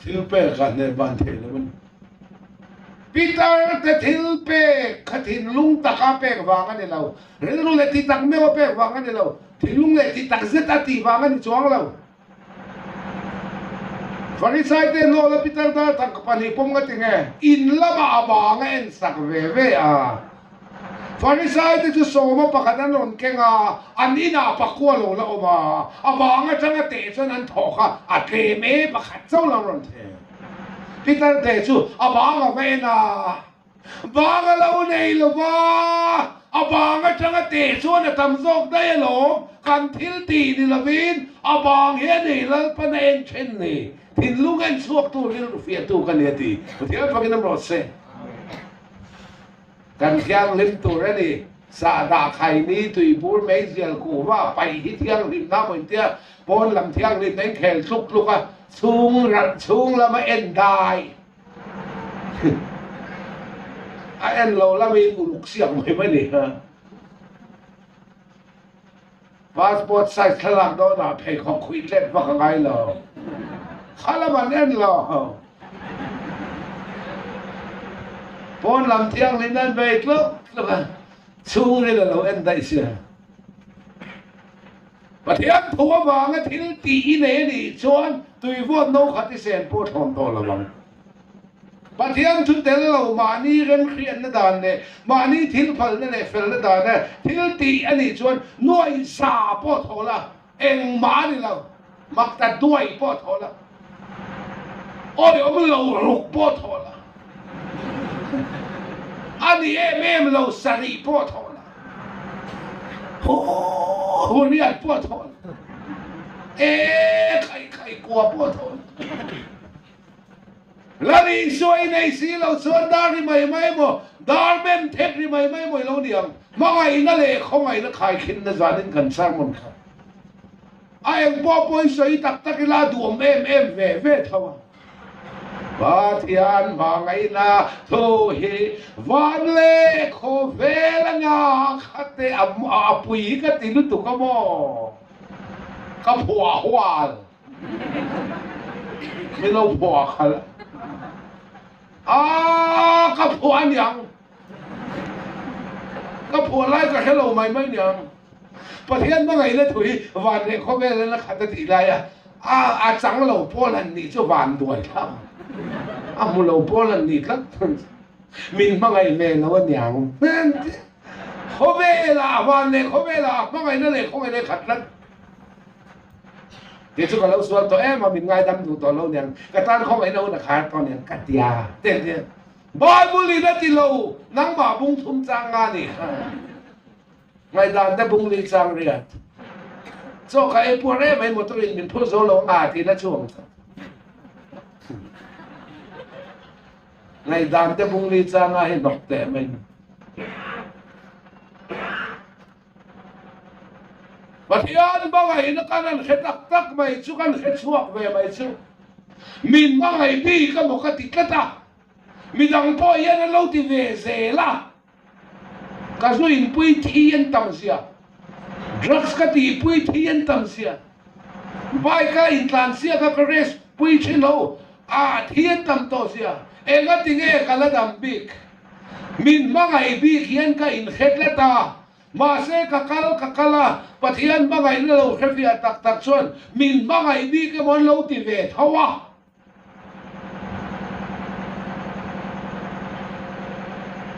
A: Thil pek kha hneh ban theih lo a ni. Peter te thil pek kha thinlung taka pek vang a ni lo. Rilru leh ti tak meuh a pek vang a ni lo. Thinlung leh ti tak zet a tih vang a ni chuang lo. Farisai te hnawh la Peter dar tangka pahnih pawm nga ti nge? In lamah a bang a en sak ve ve a. Farisai te chu sawma pakhat an rawn keng a, an inah pakua lo la awm a, a bang atanga teh chuan an thawh kha a tlem e pakhat chauh lo rawn theh. Peter te chu a bang a va en a. Bang a lo nei lo va, a bang atanga teh chuan a tam zawk daih alawm, kan thil tih ni lovin a bang hi a nei Lalpan a en then ni, thinlung en chhuaktu rilru fiahtu ka ni a ti. Pathian fakin awm rawh se. Kan thianghlim tur a ni, sahdah khaini tuibur meizial kuhva paih hi thianghlimna maw intia pawn lam thianghlimna in khel tluk tluk a, chhung chhung lama en dai. A en lo lamin uluk siak mai mai ni ha. Passport size thlalak dawnah pheikhawk khuih tlet vak a ngai lo. Kha lam an en lo. Pawn lam thianghlim an bei tluk tluk a, chhungril a lo en daih sia. Pathian thu avanga thil tih i nei a nih chuan tuivawt no khat i sen pawh thlawn tawh lo ang. Pathian thu tel lo mahni remhriatna dan leh mahni thil phalna leh felna dana thil tih a nih chuan nuai za pawh thaw la, engmah a ni lo, makta duai pawh thaw la, awiawm lo ruk pawh thaw la, a ni em em lo sarih pawh thaw la. Hu riat pawh thawn e khai khai kua pawh thawn Lal Isua i nei si lo chuan dar ri mai mai emaw dar mem thek ri mai mai emaw i lo ni ang hmangaihna leh khawngaihna khaikhinna zanin kan sermon kha a eng pawh pawh i sawi tak tak ila a duhawm em em ve ve tho a. Pathian hmangaihna thu hi van leh khawvel anga khate a pui ka ti lutuk a maw? Ka phuah hual min lo phuah khalh a, ka phuah aniang ka phuah lai ka hre lo mai mai aniang. Pathian hmangaihna thu hi van leh khawvel anga khat a tih lai a, a chang lo pawl han nih chu van duai thlak a hmu lo pawl han nih tlat min hmangaih ve lo a niang. Khawvelah van leh khawvelah a hmangaihna leh khawngaihna khat tlat. Kei chu ka lo sual tawh em a, min ngaidam duh tawh lo niang, ka tan khawngaihna hun a khar tawh niang ka tia te tia. Bible in a ti lo, nangmah bung thum chang nga nih kha. Ngaihdan te bung li chang riat. Chaw ka ei puar em mai motor in min phur zo lo nga tiin a chuang ta. Ngaihdan te bung li chang nga hi hnawk teh mai. Pathian hmangaihna kan an hre tak tak mai chu kan hre chhuak ve mai chu. Min hmangaih bik emaw ka ti tlat a. Midang pawh hian an lo ti ve zel a. Ka zu inpui thi an tam zia, drugs ka tihpui thi an tam zia, bike a intlansiak a ka race pui thin ho a thi an tam tawh zia, enga tinge ka la dam bik? Min hmangaih bik hian ka inhre tlat a, mahse ka kal ka kal a, Pathian hmangaihna lo hrefiah tak tak chuan min hmangaih bik emaw an lo ti ve tho a.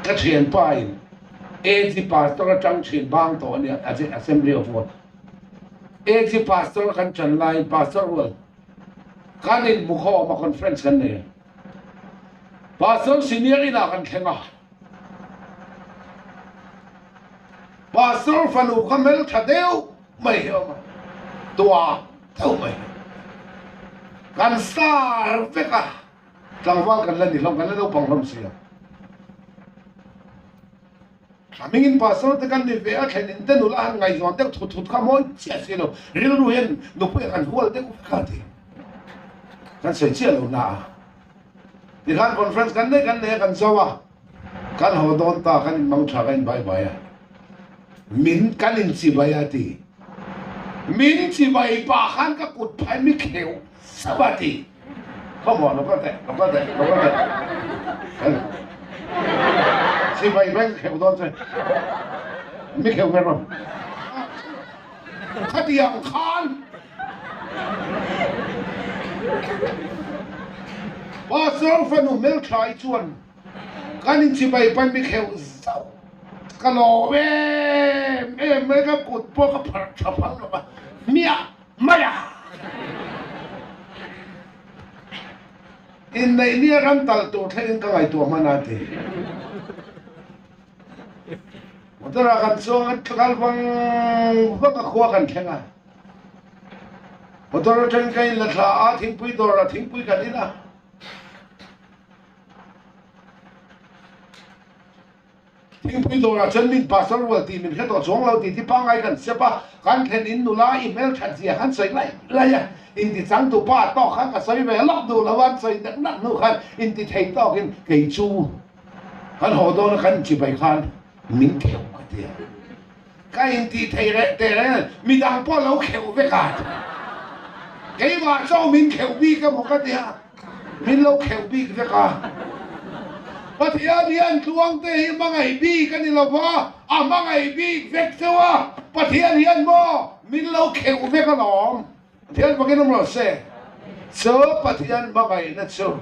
A: Ka thianpa in AG pastor atang thin bang tawh a nia, Assembly of God. AG pastor kan chan laiin pastor rual kan inhmu khawm a, conference kan nei a. Pastor senior inah kan thleng a. Pastor fanu kha hmeltha deuh mai hi a awm a, tuah deuh mai hi. Kan star vek a. Tlangval kan la ni hlawm, kan la naupang hlawm si a. A hmingin pastor te kan ni ve a, thlen in te nula han ngaihzawn deuh thut thut kha mawi chiah si lo, rilru hian nupui a kan hual deuh vek a ti. Kan sawi chiah lo na a. Tikhan conference kan nei kan nei a, kan zo a. Kan haw dawn ta, kan inmang tha, kan inbai bai a. Min kan inchibai a ti. Min chibai pah khan ka kut phai mi kheuh sap a ti. Khawmawh lo kal teh, lo kal teh, lo kal teh. Chibai bai ka kheuh dawn che. Mi kheuh ve rawh. Khatiang khan Pastor fanu hmeltha i chuan kan inchibai pan mi kheuh zauh ka lawm em em mai ka kut pawh ka pharh tha phal lo va hmiah mai a. Inneih nia ram tal tur thlengin ka ngaihtuah hman a ti. Motor ah kan chuang a kal vang vang a khua kan thleng a. Motor atangin ka in la thla a, thingpui dawr ah thingpui kan in a. Thingpui dawr ah chuan min pastor rual tih min hre tawh chuang lo tih ti pangngai kan sep a, kan thlen in nula i hmelthat zia khan sawi laih laih a, inti changtu pa tawk khan ka sawi ve lawk duh lo a, an sawi nak nak hnu khan inti thei tawk in kei chu Kan haw dawn a kan inchibai khan min kheuh ka ti a, ka intih thei reh teh reng a, midang pawh lo kheuh vek a, keimah chauh min kheuh bik emaw ka ti a, min lo kheuh bik vek a. Pathian hian tluangte hi hmangaih bik a ni lo va, a hmangaih bik vek chauh a, Pathian hian maw min lo kheuh vek alawm. Pathian fakin awm rawh se. Chu Pathian hmangaihna chu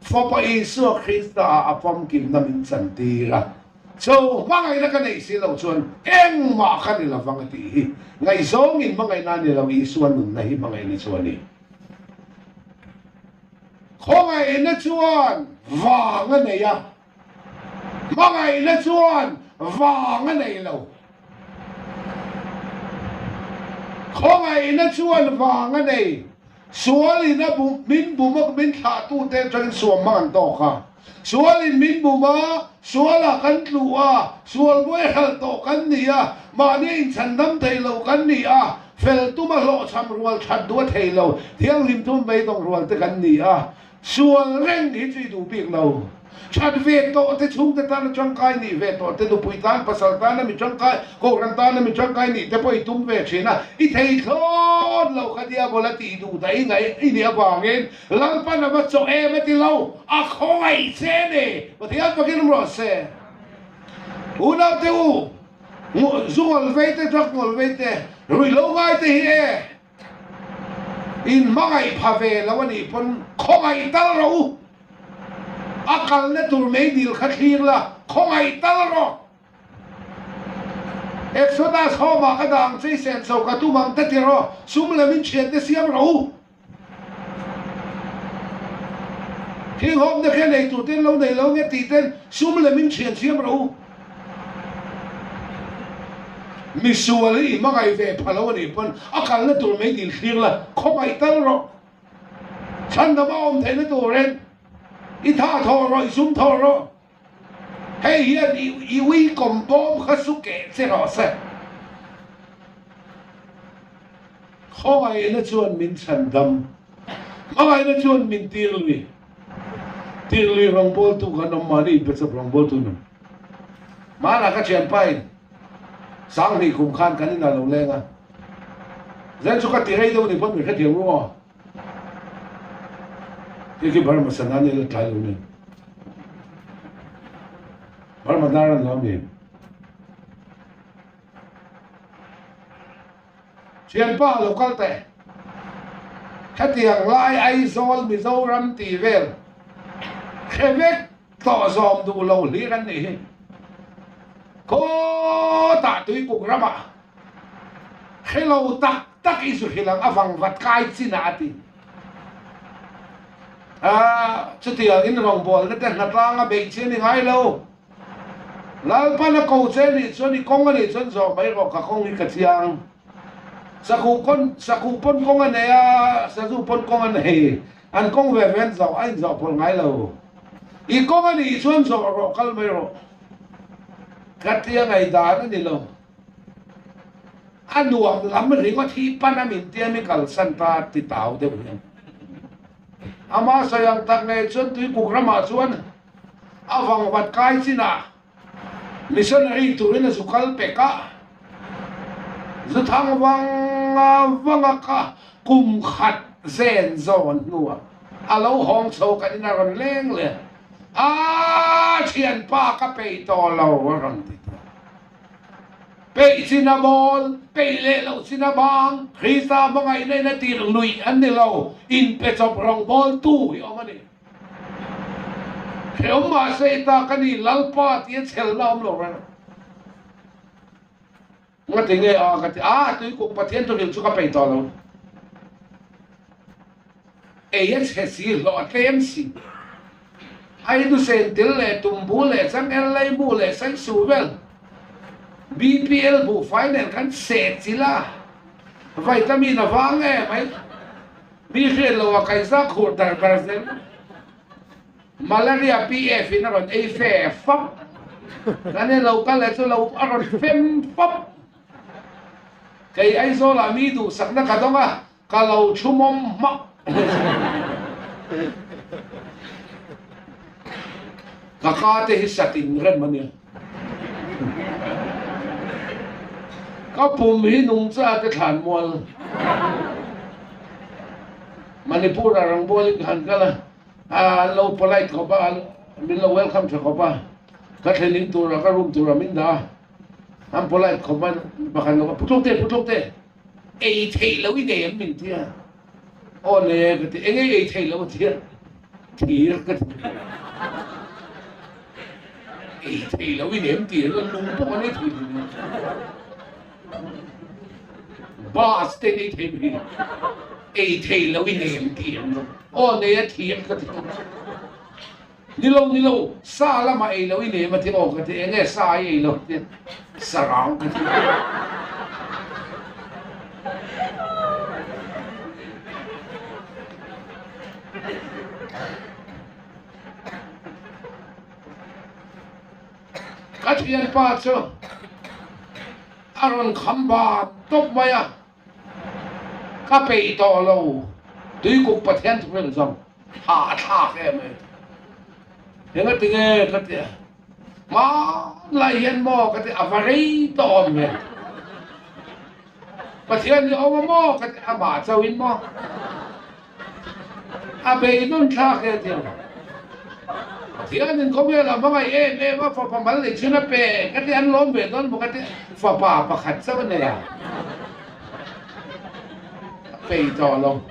A: Fapa Isua Krista ah a famkimna min chantir a, chu hmangaihna ka neih si loh chuan engmah ka ni lovang a tih hi ngaihzawngin hmangaihna a ni lo, Isua nunna hi hmangaihna chu a ni. Khawngaihna chuan vang a nei a, Hmangaihna chuan vang a nei lo. Khawngaihna chuan vang a nei. Sualin a bum, min bum a, min thlahtute atangin suam hmang an tawk a. Sualin min bum a, sualah kan tlu a, sual buai hralh tawh kan ni a, mahni inchhandam thei lo kan ni a, fel tuma hlawhchham rual that duh a thei lo, thianghlim thum beidawng rual te kan ni a. Sual reng hi chu i duh bik lo. That ve tawh te chhungte tana tangkai nih ve tawh te, nupui tan, pasal tana mi tangkai, kohhran tana mi tangkai nih te pawh i tum ve thin a, i thei thlawt lo kha diabol a tih duh daih ngaih i nih avangin Lalpan a va chawh em a ti lo, a khawngaih che a ni. Pathian fakin awm rawh se. Unaute u, zu ngawl vei te, drug ngawl vei te, ruihhlo ngai te hi e. In hmangaih pha ve lo a nih pawn khawngaih tal rawh u. A kalna tur meidil kha thlir la, khawngaih tal rawh. Exodus home ah ka dah ang che i senso ka tum ang te ti rawh, sum lem in thiante siam rawh u. Thing home te khian ei tur ten lo nei lo nge tih ten sum lem in thian siam rawh u. Misual hi i hmangaih ve pha lo a nih pawn a kalna tur mai dil thlir la, khawngaih tal rawh. Chhandam a awm theihna turin i tha thawh rawh, i sum thawh rawh. Hei hian i ui kawm bawm kha su keh che rawh se. Khawngaihna chuan min chhandam, hmangaihna chuan min tir lui. Tir lui rawngbawltu kan awm mahni inpechawp rawngbawltu an awm. Hmanah ka thianpa in Sanghnih kum khan kan inah lo leng a, zen chu ka ti rei deuh ni pawn min hrethiam ru aw. Khi khi Burma sana ni la tlai lo ni. Burma dar an lo mi. Thianpa lo kal teh. Hetiang lai Aizawl Mizoram tih vel hre vek tawh zawm duh lo hlir an nih hi. Khawtah tuikuk ramah hre lo tak tak i zu hrilh ang a vangvat kai chinah a ti. A, chutiang in rawngbawlna te hnatlang a beih chi a ni ngai lo. Lalpan a ko che nih chuan i kawng a nih chuan zawh mai rawh ka kawng hi ka chiang. Sakuh pawn sakuh pawn kawng a nei a, sazu pawn kawng a nei. An kawng ve ve an zawh a inzawh pawlh ngai lo. I kawng a nih chuan zawh rawh kal mai rawh. Ka tia ngaihdan a ni lo. A nuam lam ringawt hi pan a min tia mi kalsan ta ti tau deuh hian. Ama sawi ang tak ngei chuan Tuikuk ramah chuan a vangvat kai chinah Missionary turin a zu kal pek a, zu thang vang a vang a ka kum khat zen zawn hnuah a lo hawng chho kan in a rawn leng leh a, thianpa ka peih tawh lo a rawn ti ta. Peih chin a bawl, peih leh loh chin a bang, Krista hmangaihna in a tir luih an ni lo, inpe chawp rawngbawltu hi awm a ni. Hrehawm mahse i ta ka ni Lalpa tia chhelna awm lo reng. Nga ti nge a ka ti a tuikuk Pathian thu hrilh chu ka peih tawh lo. Ei a chhe si hlawh a tlem si. Aidusen til leh tumbu leh changel leimu leh saisu vel BPL buhfai nen kan seh chilh a vitamin a vang em mai. Mi hriat lo a kaihza khur dar dar zel. Malaria PF in a rawn ei fe fap. Kan en lo kal leh chu lo a rawn fem fap. Kei Aizawl ah mi duhsakna ka dawng a, ka lo thu mawm hmak. Ka ka te hi satin rem a nia. Ka pum hi nungcha te thlan mual. Manipur ah rangbual in ka han kal a, an lo polite khawp a, min lo welcome tha khawp a, ka thlen in tur ah ka room tur ah min dah a, an polite khawp a, pakhat lo putluk te putluk te ei theih loh i nei em min ti a, aw nei e ka ti, eng nge ei theih loh a ti a, thir ka ti. Ei thei lo in em tih an lung pawh an ei thei lo. Bus te ei thei mai. Ei thei lo in em tih an lo. Aw nei a thiam ka ti. Ni lo ni lo sa lama ei lo in em a ti aw ka ti enge sa ai ei lo ti sarang ka ti. Ka thianpa chu a rawn kham ban tawp mai a, ka peih tawh lo, Tuikuk Pathian chu hrilh zawng hahthlak em em. Engati nge ka ti a, hmanlai hian maw ka ti a va rei tawh awm nge. Pathian hi awm a maw ka ti amah chauhin maw. A beidawn thlak e tia. Pathianin khawvel a hmangaih em em a, fapa mal leh chhun a pe ka ti an lawm ve dawn maw ka ti, fapa pakhat chauh a nei a, a pei tawh lo.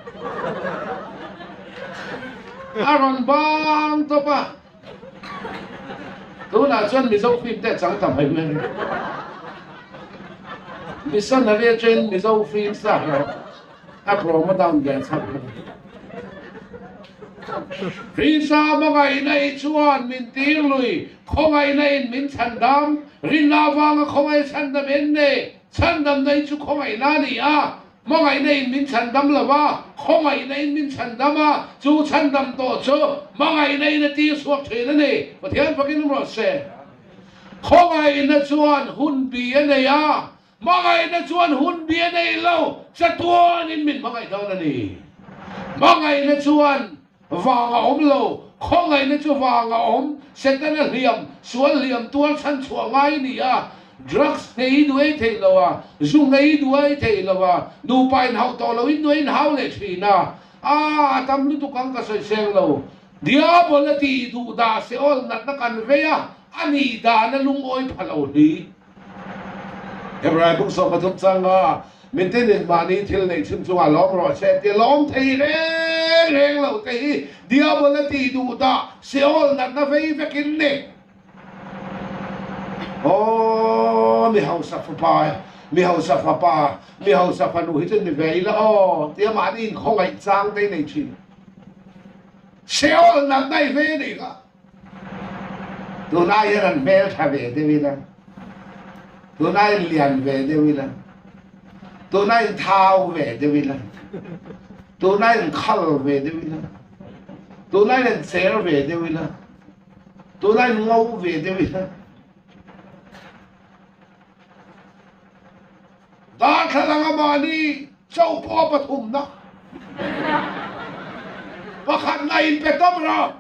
A: A rawn bang tawp a, tunah chuan Mizo film te a chang ta mai mai. Missionary atangin Mizo film star rawh. A tlawm a down ve chak lo. Krista hmangaihna i chuan min tir lui, khawngaihna in min chhandam, rinna avanga khawngaih chhandam en nei, chhandamna hi chu khawngaihna a ni a, hmangaihna in min chhandam lo va, khawngaihna in min chhandam a, chu chhandam tawh chu hmangaihna in a tir chhuak thin a ni. Pathian fakin awm rawh se. Khawngaihna chuan hun bi a nei a, Hmangaihna chuan hun bi a nei lo, chatuanin min hmangaih dawn a ni. Hmangaihna chuan vang a awm lo, khawngaihna chu vang a awm. Setana hliam, sual hliam tuar chhan chhuah ngai a ni a, drugs nghei duai thei lo a, zu nghei duai thei lo a, nupa inhauh tawh loin duai inhau leh thin a, a, a tam lutuk ang ka sawi seng lo. Diabol a tih duh dah seol natna kan vei a, a nih dana lungawi pha lo hli. Hebrai buk 13 changa mitinin mahni thil neih chhun chungah lawm rawh se tia lawm thei reng reng lo te hi Diabol a tih duh dah Seol natna vei vekin ni. Aw mi hausa fapa, mi hausa fapa, mi hausa fanu hi chu ni ve ila aw tia mahni inkhawngaih chang te i nei thin. Seol natna i ve nih kha. Tun ai hian an hmel tha ve deuh ila, tun ai in lian ve deuh ila, tun ai in thau ve deuh ila, tun ai in khal ve deuh ila, tun ai in cher ve deuh ila, tun ai in ngo ve deuh ila. Darthlalang a mahni chauh pawh a pathumna pakhatna in pe tawp rawh.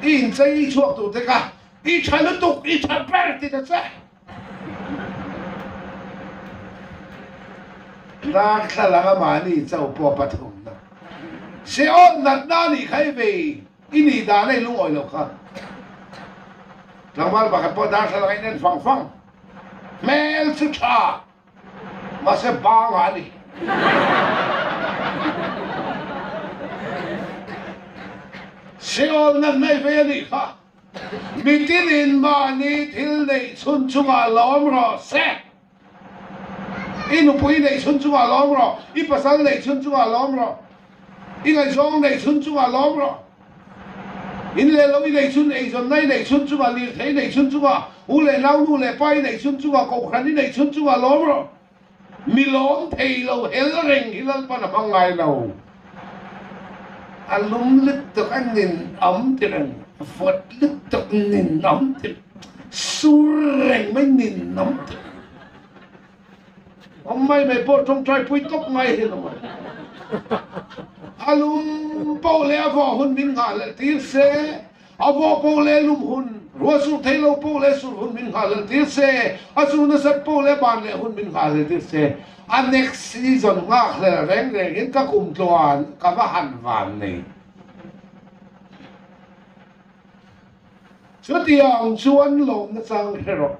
A: I inchei chhuak tur te kha i tha lutuk, i tha ber ti ta che. Darthlalang a mahni chauh pawh a pathumna Seol natna a nih kha i vei. I nih dan a i lungawi lo kha. Tlangval pakhat pawh darthlalang a inen fang fang. Hmel chu tha, mahse bang ah a ni. Seol natna i vei a nih kha. Mitinin mahni thil neih chhun chungah lawm rawh se. I nupui neih chhun chungah lawm rawh, i pasal neih chhun chungah lawm rawh, i ngaihzawng neih chhun chungah lawm rawh, in leh lo i neih chhun, eizawnna i neih chhun chungah, lirthei i neih chhun chungah, u leh nau, nu leh pa i neih chhun chungah, kohhran i neih chhun chungah lawm rawh. Mi lawm thei lo hel reng hi Lalpan a hmang ngai lo. A lum lutuk a nin awm ti reng, a vawt lutuk nin awm ti reng. Sur reng mai nin awm tih awm mai mai pawh tawngtai pui tawp ngai hi lo mai. A lum poh leh a vawh hun min nghah leh tir se, a vawh poh leh lum hun, ruah sur thei lo poh leh sur hun min nghah leh tir se, a sur nasat poh leh ban leh hun min nghah leh tir se, a next season nghakhlel reng reng in ka kum tluan ka va han van nei. Chutiang chuan lawmna chang hre rawh.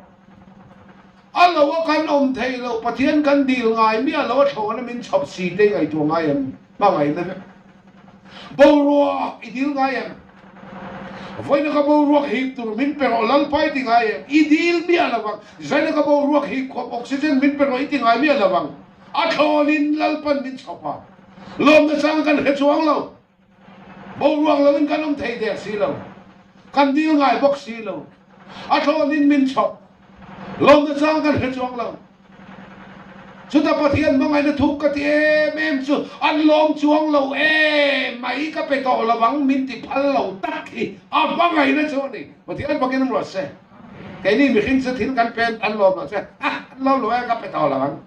A: A lo a kan awm theih loh Pathian kan dil ngai miah lo a thlawhna min chhawp si te ngaihtuah ngai em? Hmangaihna vek. Boruak i dil ngai em? Vawiina ka boruak hip tur min pe rawh Lalpa i ti ngai em? I dil miah lo vang. Zaina ka boruak hip khawp oxygen min pe rawh i ti ngai miah lo vang. A thlawnin Lalpan min chhawp a. Lawmna chang kan hre chuang lo. Boruak loin kan awm thei der si lo, kan dil ngai bawk si lo, a thlawnin min chhawk, lawmna chang kan hre chuang lo. Chuta Pathian hmangaihna thuk ka ti em em chu an lawm chuang lo em mai ka pe tawh lo ang min ti phal lo tak hi a hmangaihna chu a ni. Pathian bakin an ruat se, keini mihring chu thil kan pe an lawm lo che, ah an lawm lo e ka pe tawh lo ang.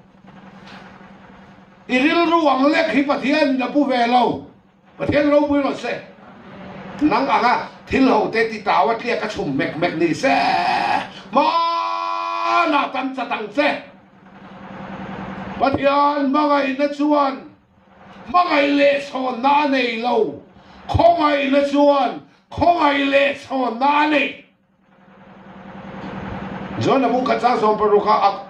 A: I rilru ang lek hi Pathian in a pu ve lo. Pathian ropui rawh se. Nang anga thil ho te ti tau a tliak a chhum mek mek ni se. Hmanah kan chat ang che. Pathian hmangaihna chuan hmangaih leh chhawnna a nei lo. Khawngaihna chuan khawngaih leh chhawnna a nei. John a bungkhat chang 16 ah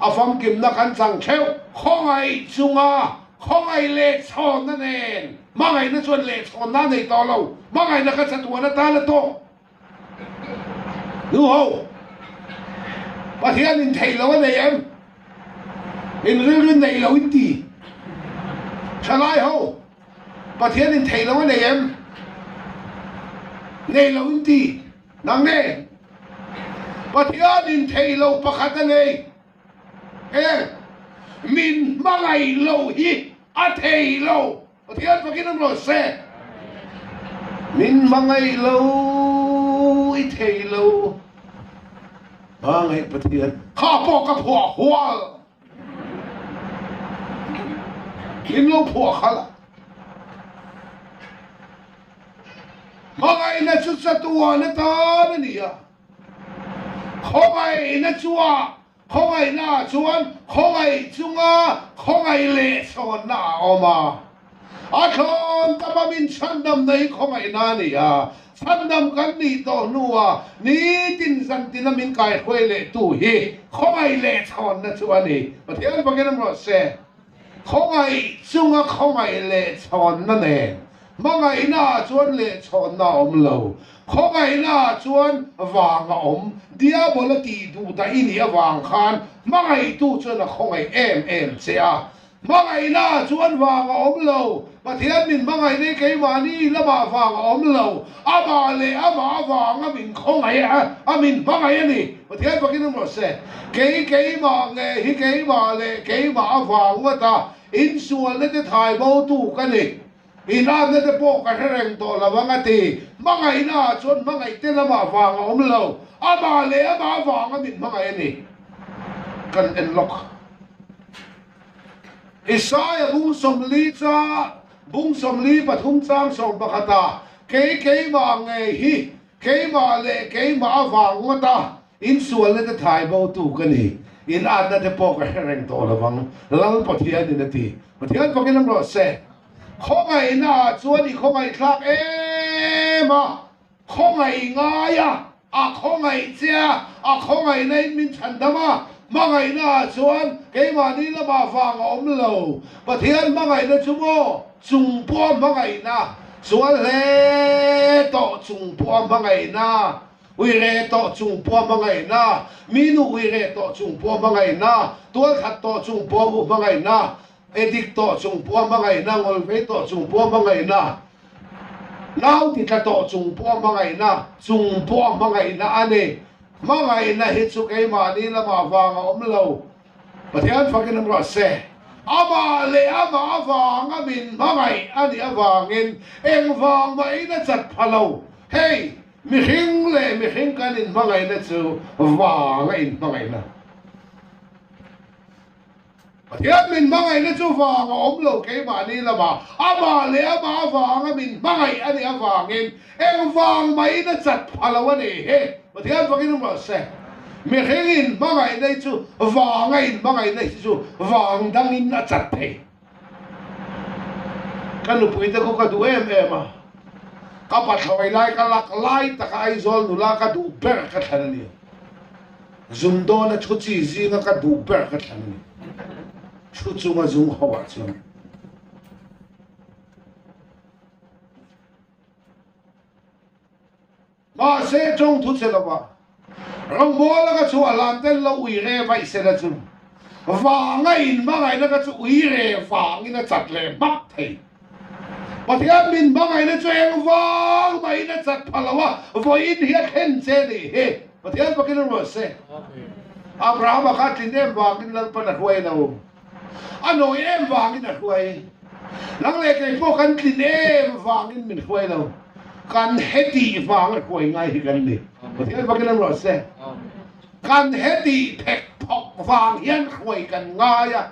A: a famkimna kan chang theuh. Khawngaih chunga khawngaih leh chhawnna nen hmangaihna chuan leh chhawnna a nei tawh lo. Hmangaihna kha chatuan atan a tawk. Nu ho, Pathian in theih lo a nei em? In rilru nei lo in ti. Thalai ho, Pathian in theih lo a nei em? Nei lo in ti. Nang nge? Pathian in theih lo pakhat a nei em? Min hmangaih lo hi a thei lo. Pathian fakin an rawn se. Min hmangaih lo i thei lo. Hmangaih Pathian. Kha pawh ka phuah hual. In lo phuah khalh a. Hmangaihna chu chatuan atan a ni a. Khawngaihna chua khawngaihna ah chuan khawngaih chunga khawngaih leh chhawnna a awm a. A thlawn tam a min chhandamna hi khawngaihna a ni a. Chhandam kan nih tawh hnua nitin zantina min kaihruai lehtu hi khawngaih leh chhawnna chu a ni. Pathian fakin awm rawh se. Khawngaih chunga khawngaih leh chhawnna nen. Hmangaihna ah chuan lehchhawnna a awm lo. Khawngaihna ah chuan vang a awm. Diabola tih duh dah i nih avang khan hmangaihtu chuan a khawngaih em em che a. Hmangaihna ah chuan vang a awm lo. Pathian min hmangaihna hi keimahni lamah vang a awm lo. Amah leh amah avanga min khawngaih a, a min hmangaih a ni. Pathian fakin awm rawh se. Kei keimah nge hi keimah leh keimah avang ngawt a insualna te thai bo tu ka ni. Inatna te pawh ka hre reng tawh lo ang a ti. Hmangaihna ah chuan hmangaih te lamah vang a awm lo. Amah leh amah avanga min hmangaih a ni. Kan en lawk. Isaia bung 40 cha bung 43 chang 11 ah kei keimah ngei hi keimah leh keimah avang ngawt a insualna te thai bo tu ka ni. Inatna te pawh ka hre reng tawh lo ang Lal Pathianin a ti. Pathian fakin awm rawh se. Khawngaihna ah chuan i khawngaihthlak em a. Khawngaih ngai a, a khawngaih che a, a khawngaihna in min chhandam a, hmangaihna ah chuan keimahni lamah vang a awm lo. Pathian hmangaihna chu maw chung pawha hmangaihna, sual hle tawh chung pawha hmangaihna, uire tawh chung pawha hmangaihna, mi nu uire tawh chung pawha hmangaihna, tualthat tawh chung pawha hmangaihna, Edik tawh chung pawha hmangaihna, ngawlvei tawh chung pawha hmangaihna, nau titla tawh chung pawha hmangaihna, chung pawha hmangaihna a ni. Hmangaihna hi chu keimahni lamah vang a awm lo. Pathian fakin awm rawh se. Amah leh amah avanga min hmangaih a nih avangin engvang mahin a chat pha lo. Hei, mihring leh mihring kan inhmangaihna chu vang a inhmangaihna. Pathian min hmangaihna chu vang a awm lo keimahni lamah, amah leh amah avanga min hmangaih a nih avangin engvang mahin a chat pha lo a ni hi. Pathian fakin awm rawh se. Mihring in hmangaihna hi chu vanga in hmangaihna hi chu vang dangin a chat thei. Ka nupui te khu ka duh em em a, ka pathlawi lai ka lak lai taka Aizawl nula ka duh ber ka thlan a ni. Zun dawna thu chi zinga ka duh ber ka thlan a ni. Thu chunga zung ho ah chuan. Mahse tawng thu che lova rawngbawla ka chu a hlan tel lo ui re vaih sela chu vanga in hmangaihna ka chu ui re vangin a chat leh hmak thei. Pathian min hmangaihna chu eng vang mahin a chat pha lo a, vawiin hi a thlen che nih hi. Pathian fakin a ruah se. Abrahama kha tlin em vangin Lalpan a hruai lo. A nawi em vangin a hruai. Nang leh kei pawh kan tlin em vangin min hruai lo. Kan hetih vang a hruai ngai hi kan ni. Pathian fakin a ruah se. Kan hetih phek phawk vang hian hruai kan ngai a.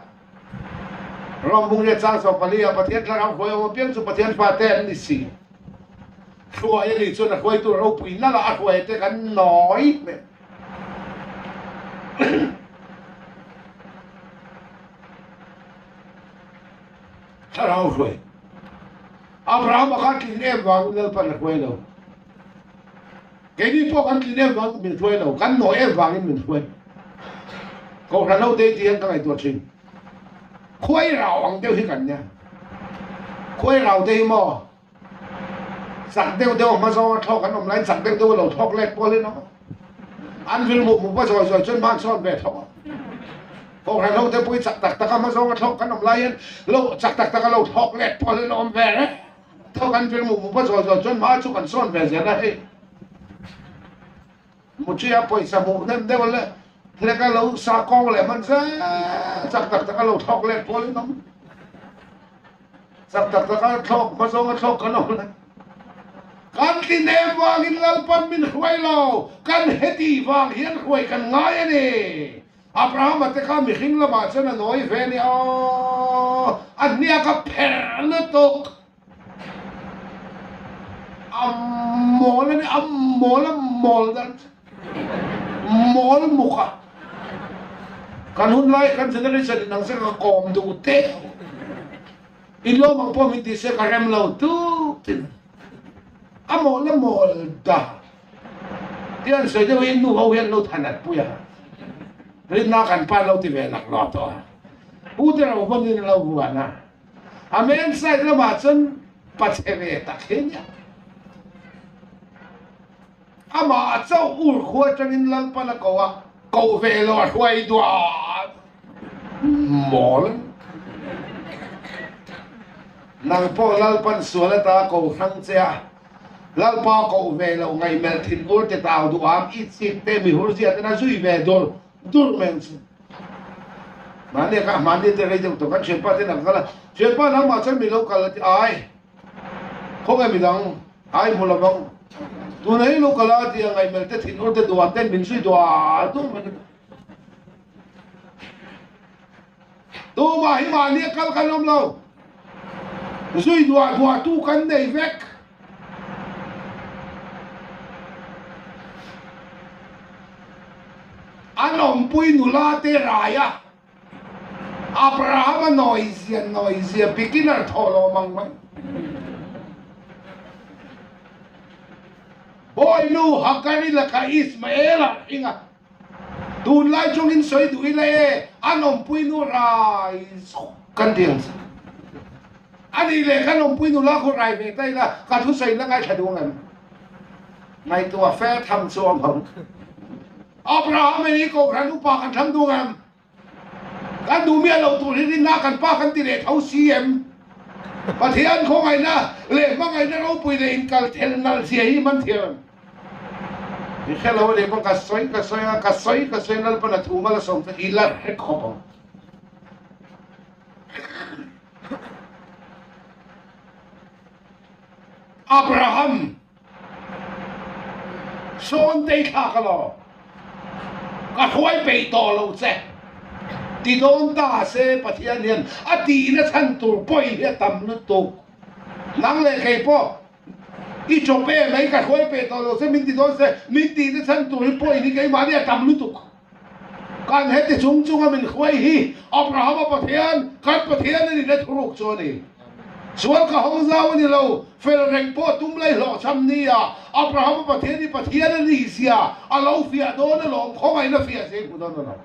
A: Rom bung riat chang 14 ah Pathian thlarau hruai awm apiang chu Pathian fate an ni si. Hruai a nih chuan a hruaitu ropui nalh a hruai te kan nawi hmel. Thlarau hruai. Abraham a kha tlin em vangin Lalpan a hruai lo. Keini pawh kan tlin em vangin min hruai lo, kan nawi em vangin min hruai. Kohhran ho te tih hian ka ngaihtuah thin. Khuai rau ang deuh hi kan nia. Khuai rau te hi maw chak deuh deuh a hma zawnga thlawk an awm laiin chak deuh deuh a lo thlawk let pawl in awm a. An vil mup mup a zawi zawi chuan hma an sawn ve thlawk a. Kohhran ho te pawh hi chak tak tak a hma zawnga thlawk kan awm lai hian lo chak tak tak a lo thlawk let pawl in awm ve reng. Tho kan vir mup mup a zawi zawi chuan hma chu kan sawn ve zel a hei. Muṭia pawisa hmuh hnem deuh leh hlek a lo sa kawng leh hman zel chak tak tak a lo thlawk let pawl in awm. Chak tak tak a thlawk hma zawng a thlawk kan awm le. Kan tlin em vangin Lalpan min hruai lo, kan heti vang hian hruai kan ngai a ni. Abrahama te kha mihring lamah chuan a nawi ve a ni aw, a hniak a pherh lutuk. A mawl a ni, a mawl a mawl dan chu mawl muk a. Kan hun lai kan generation in ang se ka kawm duh teh. In lawm ang pawh min ti se ka rem lo tuk tin. A mawl a mawl da. Ti an sawi deuh hi nu ho hian lo thanat pui a. Rinna kan pa lo ti ve laklawh tawh a. Pu te ro hman in a lo vuan a. A main side lamah chuan. Pa chhe ve tak hi nia. Amah chauh ur khua atangin Lalpan a ko a, koh ve lo a hruai duah mawl. Nang pawh Lalpan sual ata ko hrang che a, Lalpa koh ve lo ngaihmelh thin ur te tau duham i chik te mi hur zia ten a zui ve dur dur mai ang chu. Mahni kha mahni te rei deuh tawh kan thianpa ten a kal a, thianpa nangmah chuan mi lo kal a ti ai khawnge midang ai hmu lo vang tuna hi lo kal a ti a ngaihmelh te thin ur te duham ten min zui duah duh mai Tumah hi mahni a kal kan awm lo. Zui duah duah tu kan nei vek. An awmpui nula te rai a, Abraham a nawi zia nawi zia beginner thawh lo mang mai. Bawinu Hagari lakah Ismael a hring a. Tunlai chungin sawi duh ila e, an awmpui nu rai zawk kan ti ang che. A nih leh kan awmpui nu la khu rai ve ta ila, ka thusawi la ngaithla duh ang em? Ngaihtuah fe tham chu awm ang. Abraham hi Kohhran upa kan thlang duh ang em? Kan duh miah loh tur hi rinna kan pa kan ti leh tho si em? Pathian khawngaihna leh hmangaihna ropui leh inkal thel nalh zia hi man thiam em? I hre lo a nih pawh ka sawi ka sawi a, ka sawi ka sawi Lalpan a thu mal a sawm chu i la hre khawp ang. Abraham Sawn tei thlak alaw, ka hruai peih tawh lo che ti dawn ta se Pathian hian a tihna chhan tur pawi hi a tam lutuk. Nang leh kei pawh i chawp em mai ka hruai peih tawh lo che min ti dawn se min tihna chhan tur hi pawi hi keimahni a tam lutuk. Kan heti chung chunga min hruai hi Abrahama Pathian, kan Pathian a nihna thuruk chu a ni. Sual ka hawng zau a ni lo, fel reng pawh tum lai hlawhchham ni a, Abrahama Pathian hi Pathian a nih zia a lo fiah dawn alawm, khawngaihna fiah zia i hmu dawn alawm.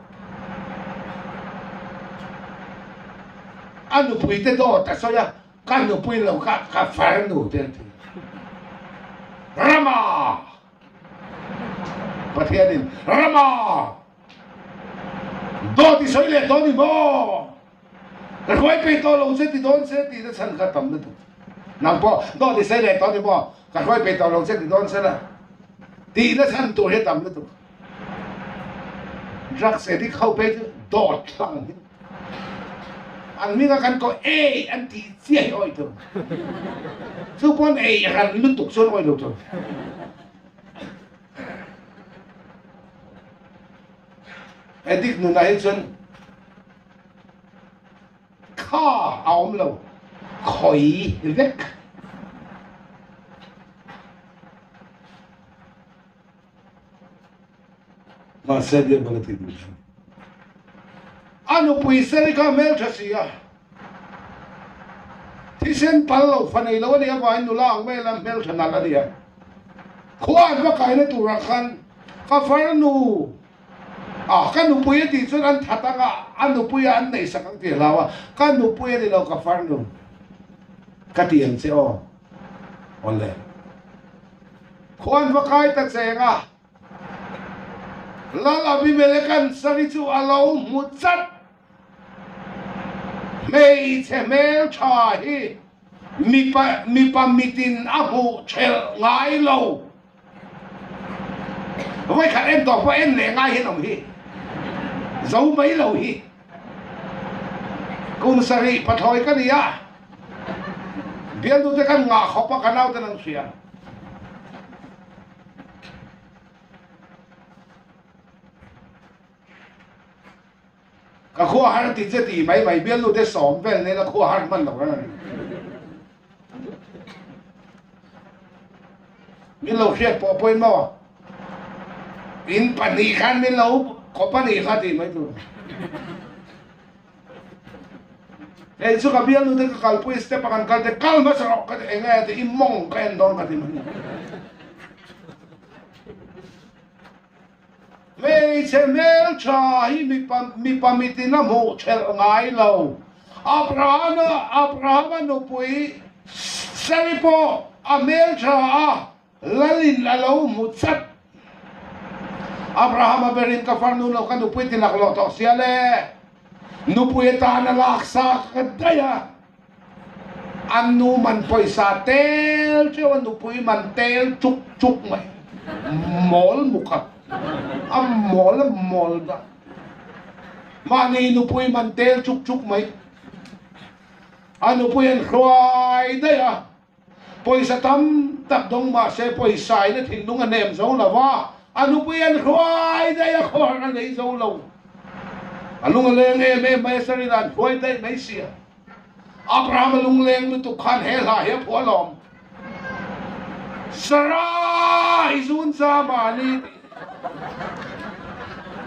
A: A nupuite dawt a sawi a, ka nupui lo kha ka farnu te a ti. Rama! Pathianin, Rama! Dawt i sawi leh tawh ni maw? Ka hruai peih tawh lo che ti dawn se tih na chhan kha tam lutuk. Nang pawh dawt i sawi leh tawh ni maw? Ka hruai peih tawh lo che ti dawn se la tih na chhan tur hi a tam lutuk. Drugs addict ho phei chu dawt hlang hi An hming a kan ko ei an tih chiah hi awih tur. Chu pawn ei ran lutuk chuan awih lo tur. Addict nunah hi chuan kha a awm lo khawi vek. Mahse Bible a tih duh thin. A nupui Sari kha hmeltha si a, thisen pal lo fa nei lo a nih avangin nula ang mai lam hmeltha nalh a ni a. Khua an va kaina turah khan ka farnu a ka nupui a tih chuan an that ang a, a nupui a an neihsak ang tih a hlau a, ka nupui a ni lo ka farnu ka ti ang che aw. Awle. Khuan va kai ta cheng a, Lal Abimeleka'n Sari chu a lo hmu chat. Hmeichhe hmeltha hi mipa mipa mitin a hmuh thelh ngai lo. Vawikhat en tawh pawh en leh ngai hian awm hi. Zo mai lo hi. Kum sarih pathlawi ka ni a, bialnute kan ngah khawp a, ka nauten an hria. Ka khua har ti che ti mai mai bialnute sawm vel nena khua har hman lo reng a ni. Min lo hriat pawh pawhin maw? In pahnih khan min lo kawp a nih kha tih mai tur. Hei chu ka bialnu te ka kalpui step a kan kal te kal hmasa rawh ka ti eng nge ti i mawng ka en dawn ka ti mai. Hmeichhe hmeltha hi mipa mipa mitin a hmuh thelh ngai lo. Abrahama Abrahama nupui. Sari pawh a hmeltha a, Lalin a lo hmu chat. Abrahama berin ka farnu lo ka nupui ti laklawh tawh sia le, nupui atan a lak sa ka daih a, an nu man pawisa tel teuh a nupui man tel chuk chuk mai, mawl muk a, a mawl a mawl dah. Mahni nupui man tel chuk chuk mai, a nupui an hruai daih a. Pawisa tam tak dawng mah se pawisa in a thinlung a hnem zo lo va, a nupui an hruai daih a khawhar a nei zo lo. A lung a leng em em mai a, Sarina an hruai daih mai sia. Abraham a lungleng lutuk khan he hla hi a phuah alawm. Sarah i zun cha mahni tih.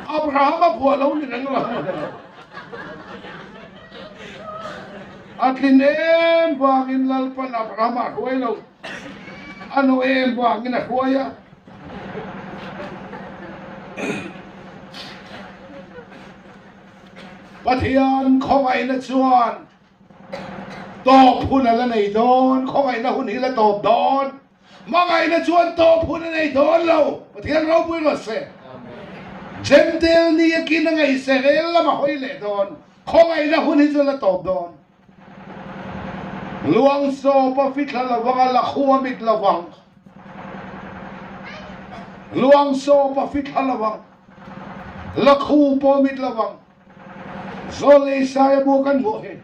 A: Abraham a phuah lo ni reng lo. A tlin em vangin Lalpan Abraham a hruai lo, a nu em vangin a hruai a. Pathian khawngaihna chuan tawp hun a la nei dawn, khawngaihna hun hi la tawp dawn. Hmangaihna chuan tawp hun a nei dawn lo, Pathian ropui rawh se. Jentail ni a kin a ngaihse rel lam a hawi leh dawn, khawngaihna hun hi chu la tawp dawn. Luang sawp a fithla lovang a, la khu a mit lovang. Luang sawp a fithla lovang, la khu pawh a mit lovang. Zawlei Saia bu kan hmuh hi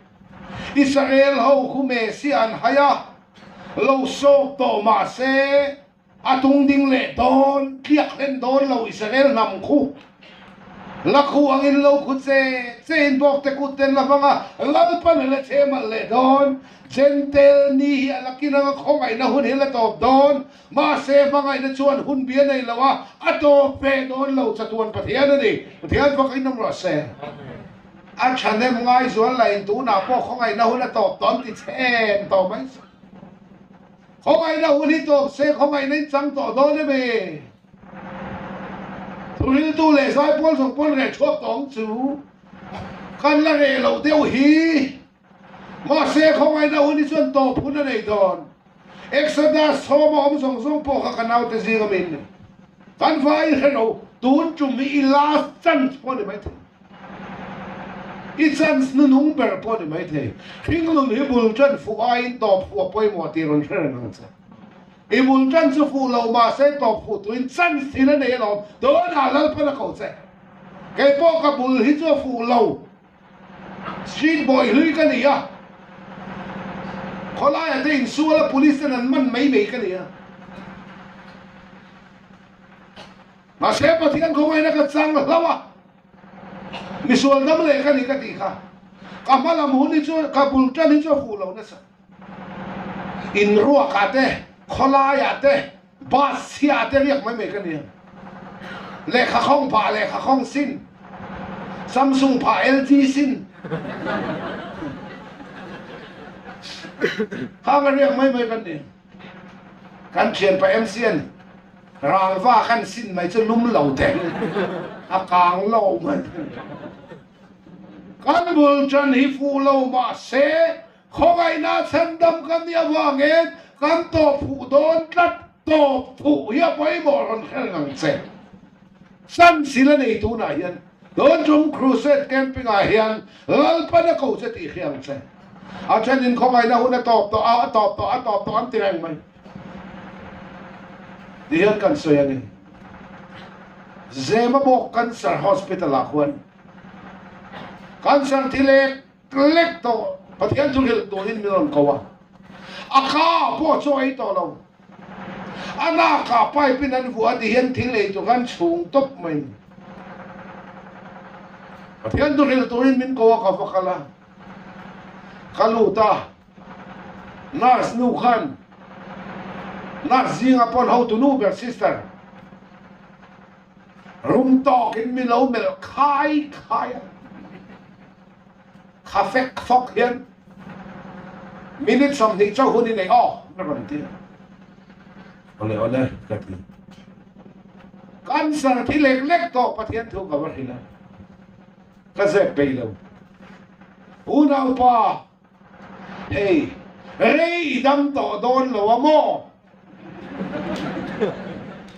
A: Israel ho khu Messiah an hai a, Lo sawk tawh mah se a tung ding leh dawn, tliak hlen dawn lo Israel hnam khu la khu angin lo khu che che in bawk te kut ten la hmang a, Lalpan a la che malh leh dawn. Jentail ni hi a la kin anga khawngaihna hun hi la tawp dawn, mahse hmangaihna chuan hun bia nei lo a, a tawp ve dawn lo chatuan Pathian a ni. Pathian fak in awm rawh se. A thahnem ngaizual lahin tunah pawh khawngaihna hun a tawp tawh an ti chhen tawh mai se. Khawngaihna hun hi tawp se khawngaihna in chang tawh dawn em e? Thuhriltu leh zaipawl zawng pawn reh chhuak tawh ang chu. Kan la reh loh deuh hi. Mahse khawngaihna hun hi chuan tawp hun a nei dawn. Exodus sawma awm zawng zawng pawh kha ka naute zing a min kan vai hre lo. Tun tum hi i last chance pawh a ni maithei. I chance hnunung ber pawh a ni maithei. Hringnun hi bul tan fuh aiin tawp fuh a pawimawh tih rawn hre reng ang che. I bul tan chu fuh lo mahse tawp fuh turin chance thil a nei alawm. Tunah Lalpan a ko che. Kei pawh ka bul hi chu a fuh lo. Street boy hlui ka ni a, khawlaiah te insual a police ten an man mai mai ka ni a. Mahse Pathian khawngaihna ka chang hlauh a, misual dam leh ka ni ka tih kha. Ka hma lam hun hi chu ka bul tan hi chu a fuh lo nasa. Inruakah te, khawlaiah te, bus chhiah te riak mai mai ka ni a. Lehkha khawng phah lehkha khawng sin, Samsung phah LG sin. Khang a riak mai mai kan ni. Kan thianpa MC an rangva kan sin mai chu lum lo teh a kang lo mai. Kan bul tan hi fuh lo mahse Khawngaihna chhandam kan nih avangin kan tawp fuh dawn tlat, tawp fuh hi a pawimawh rawn hre reng ang che. Sansil a nei tunah hian Dawnchung Crusade Camping ah hian Lalpan a ko che tih hria ang che. A thenin khawngaihna hun a tawp tawh a, a tawp tawh, a tawp tawh an ti reng mai. Ti hian kan sawi a ni. Zemabawk Cancer Hospital ah khuan Cancer thi lek Lek tawh Pathian chu hrilh turin min rawn ko a, a ka ah pawh chaw ei tawh lo. A nak ah pipe in an vuah a ti hian thil ei tur khan chhung tawp mai ni. Pathian chu hrilh turin min ko a, ka va kal a, ka lut a, nurse nu khan nurse zinga pawn hotu nu ber sister rum tawkin min lo melh khai khai a. Kha fek fawk hian minute 20 chauh hun i nei aw na rawn ti a. Awle awle ka ti. Cancer thi lek lek tawh Pathian thu ka va hrilh a, ka zep peih lo. Unaupa hei. Rei i dam tawh dawn lo a maw?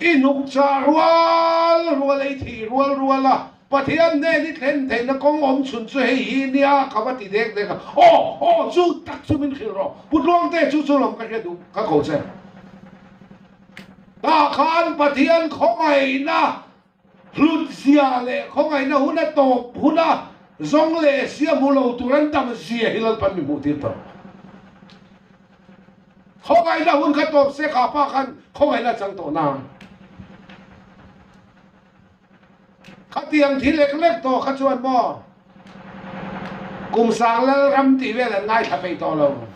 A: I hnuk chah rual rual a, i thih rual rual a, Pathian hnen i thlen theihna kawng awm chhun chu hei hi nia ka va ti dek dek a. Aw, aw, chu tak chu min hrilh rawh. Pu Tluangte chu chu lawm ka hria duh, ka ko che. Tah khan Pathian khawngaihna hlut zia leh khawngaihna huna tawp huna zawng leh sia hmu lo tur an tam zia hi Lalpan mi hmuh tir tawh. Khawngaihna hun kha tawp se kha pa khan khawngaihna a chang tawh na. Khatiang thi lek lek tawh kha chuan maw kum sang Lalram tih vel an ngaithla peih tawh lo.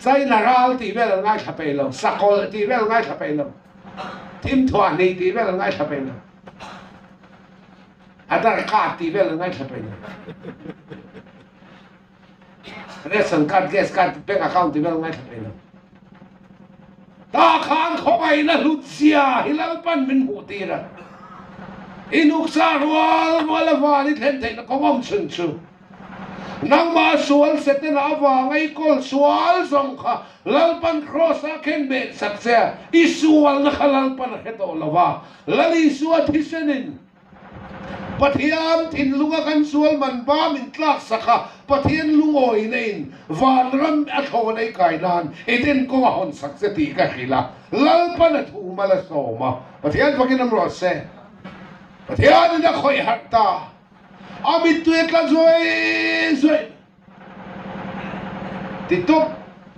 A: China ral tih vel an ngaithla peih lo, sakawlh tih vel an ngaithla peih lo, thimthuah hnih tih vel an ngaithla peih lo, Aadhaar card tih vel an ngaithla peih lo, ration card, gas card, bank account tih vel an ngaithla peih lo. Tah khan khawngaihna hlut zia hi Lalpan min hmuh tir a, i nuksa rual rual avan i thlen theihna kawng awm chhun chu. Nangmah sual Setana avanga i kawl sual zawng kha Lalpan Kraws-ah khen beh sak che a, i sualna kha Lalpan a hre tawh lo va. Lal Isua thisenin Pathian thinlunga kan sual man ba min tlak sak a, Pathian lungawina in vanram a thlawn ei kai nan Eden kawng a hawn sak che tih ka hrilh a, Lalpan a thu mal a sawm a, Pathian fakin awm rawh se. Pathianin a khawih harh ta. A mittui a tla zuai zuai. Ti tawp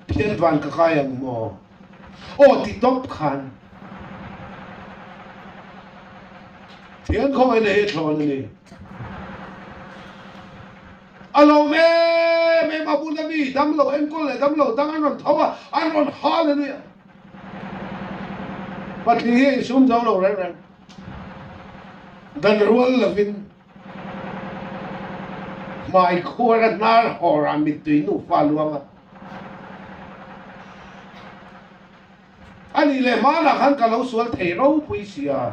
A: hian van ka kai ang maw? Aw ti tawp khan. Thian khawngaihna hi a thlawn a ni. A lawm em em a bula mi damlo enkawl leh damlo dang an rawn tho a, an rawn hal a nia. Patling hi a insum zo lo reng reng. Dan rual lovin hmai khuar a hnar hawr ah mittui nufa luang a. A nih leh hmanah khan ka lo sual thei ropui sia.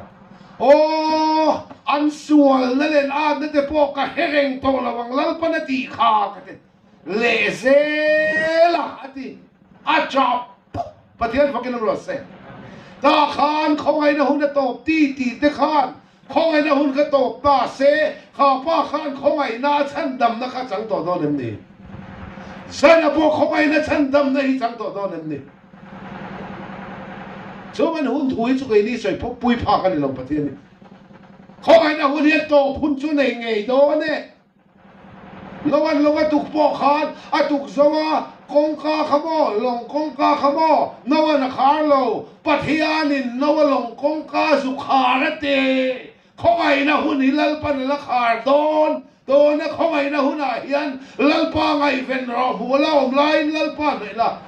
A: Aw, an sualna leh an atna te pawh ka hre reng tawh lo ang Lalpan a tih kha ka ti. Leh zel a a ti. A chap pup Pathian fakin awm rawh se. Tah khan khawngaihna hun a tawp ti tih te khan khawngaihna hun kha tawp ta se kha pa khan khawngaihna a chhandamna kha chang tawh dawn em ni? Zaina pawh khawngaihna chhandamna hi chang tawh dawn em ni? Chuan hun thu hi chu keini sawi pui phak a ni lo Pathian hi. Khawngaihna hun hian tawp hun chu nei ngei dawn e. Lo an lo a tuk pawh khan a tuk zo a, kawngka kha maw, lawng kawngka kha maw, no an a khar lo, Pathianin no a lawng kawngka zu khar a ti. Khawngaihna hun hi Lalpan a la khar dawn, tuna khawngaihna hunah hian Lalpa ngaihven rawh, hmuh a la awm laiin Lalpa hnaih la,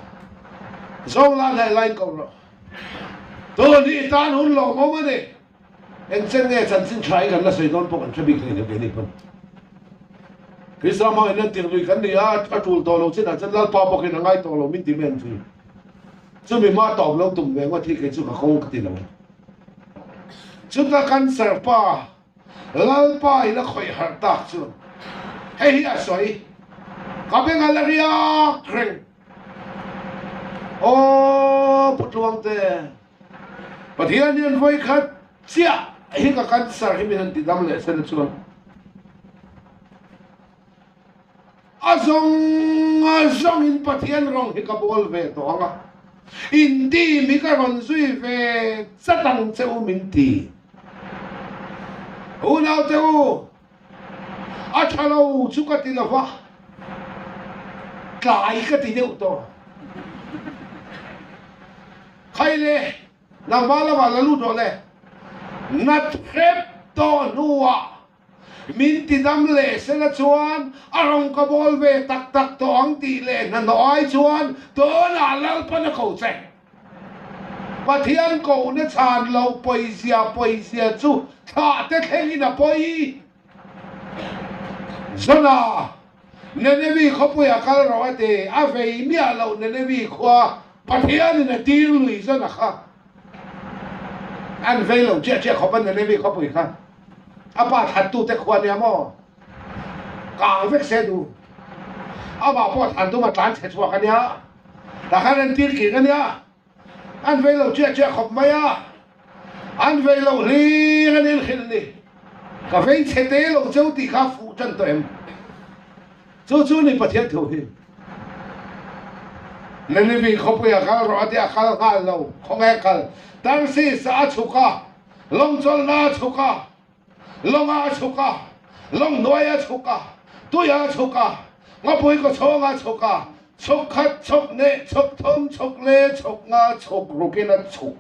A: zawng la hnaih laiin ko rawh. Tun hi i tan hun lawmawm a ni. Engchen nge chanchin tha hi kan la sawi dawn pawh kan hre bik hlei lo keini pawn. Krista hmangin lan tir lui kan ni a, a tul tawh lo chinah chuan Lalpa bawkin a ngai tawh lo min ti mai ang chu. Chumi hma tawp lo tum ve ngawt hi kei chu ka kawng ka ti lo. Chuta cancer pa Lalpa in a khawih harh tak chu hei hi a sawi, Ka beng a la riak reng. Aw Pu Tluangte. Pathian hian vawi khat chiah hi ka cancer hi min han ti dam leh sela chuan a zawng a zawngin Pathian rawng hi ka bawl ve tawh ang a, in team hi ka rawn zui ve chat ang che u min ti. Unaute u, a tha lo chu ka ti lova, tlai ka ti deuh tawh. Khai le, nangmah lamah la lut rawh le. Nat hrep tawh hnuah min ti dam leh sela chuan a rawn ka bawl ve tak tak tawh ang tih leh hnahnawh ai chuan tunah Lalpan a ko che. Pathian kohna chhan loh pawizia pawizia chu thlah te thlengin a pawi. Zona, Nenevi khawpuia kal rawh a ti, a vei miah loh Nenevi khua Pathianin a tir lui Zona kha an vei lo chiah chiah khawp a Nenevi khawpui kha a pa thattute khua nia maw? Kang vek se duh. Amah pawh than tum a tlan chhe chhuak a nia. Tah khan an tir kik a nia. An vei lo chiah chiah khawp mai a. An vei lo hlir an inhrilh ni. Ka vei chhe te lo cheu tih kha fuh tan tawh em? Chu chu ni Pathian thu hi. Ninivi khawpui a kal rawh a tia a kal nghal lo. Khawnge kal? Tarsis ah a chhuk a, lawngchawlhna a chhuk a, lawngah a chhuk a, lawng hnuai a chhuk a, tuiah a chhuk a, ngapui kawchhawngah a chhuk a, chhuk khat, chhuk hnih, chhuk thum, chhuk li, chhuk nga, chhuk rukin a chhuk.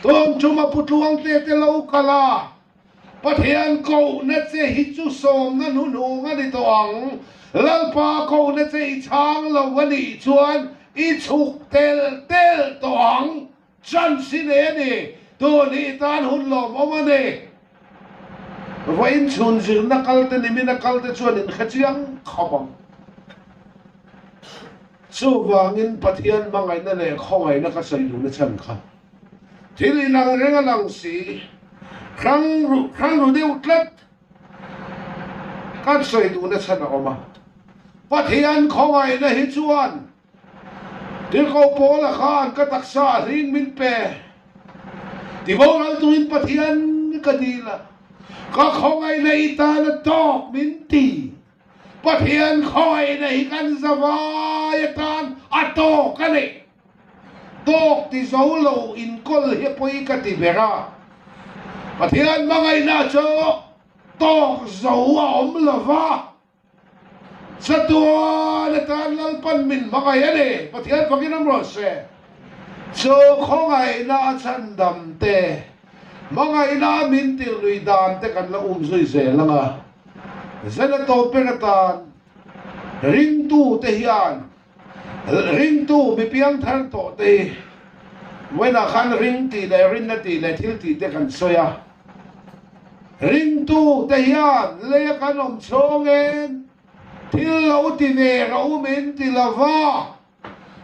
A: Tun chuma Pu Tluangte te lo kal a, Pathian kohna che hi chu sawmna hnuhnung a ni tawh ang. Lalpa kohna che i chhang lo a nih chuan i chhuk tel tel tawh ang. Chance i nei a ni. Tun hi i tan hun lawmawm a ni. Vawiin chhun zirna kal te nimina kal te chuan in hre chiang khawp ang. Chuvangin Pathian hmangaihna leh khawngaihna ka sawi duhna chhan kha thil inang reng a lang si, hrang ru hrang ru deuh tlat kan sawi duhna chhan a awm a. Pathian khawngaihna hi chuan Tirhkoh Paula khan ka taksa a hling min pe. Tiboral turin Pathian ka dil a, ka khawngaihna i tan a tawk min ti. Pathian khawngaihna hi kan zavai atan a tawk a ni. Tawk ti zo lo inkawl hi pawi ka ti ber a. Pathian hmangaihna chu tawk zo a awm lo va. Chatuan atan Lalpan min hmangaih a ni, Pathian fakin awm rawh se. Chu khawngaihna a chhandam te, hmangaihna a min tirhlui dan te kan la um zui zel ang a. Zela tawp ber atan ringtu te hian ringtu mi piangthar tawh te hi vawiinah khan ring tih leh rinna tih leh thil tih te kan sawi a. Ringtu te hian leia kan awm chhawngin thil lo ti ve rawh u min ti lo va,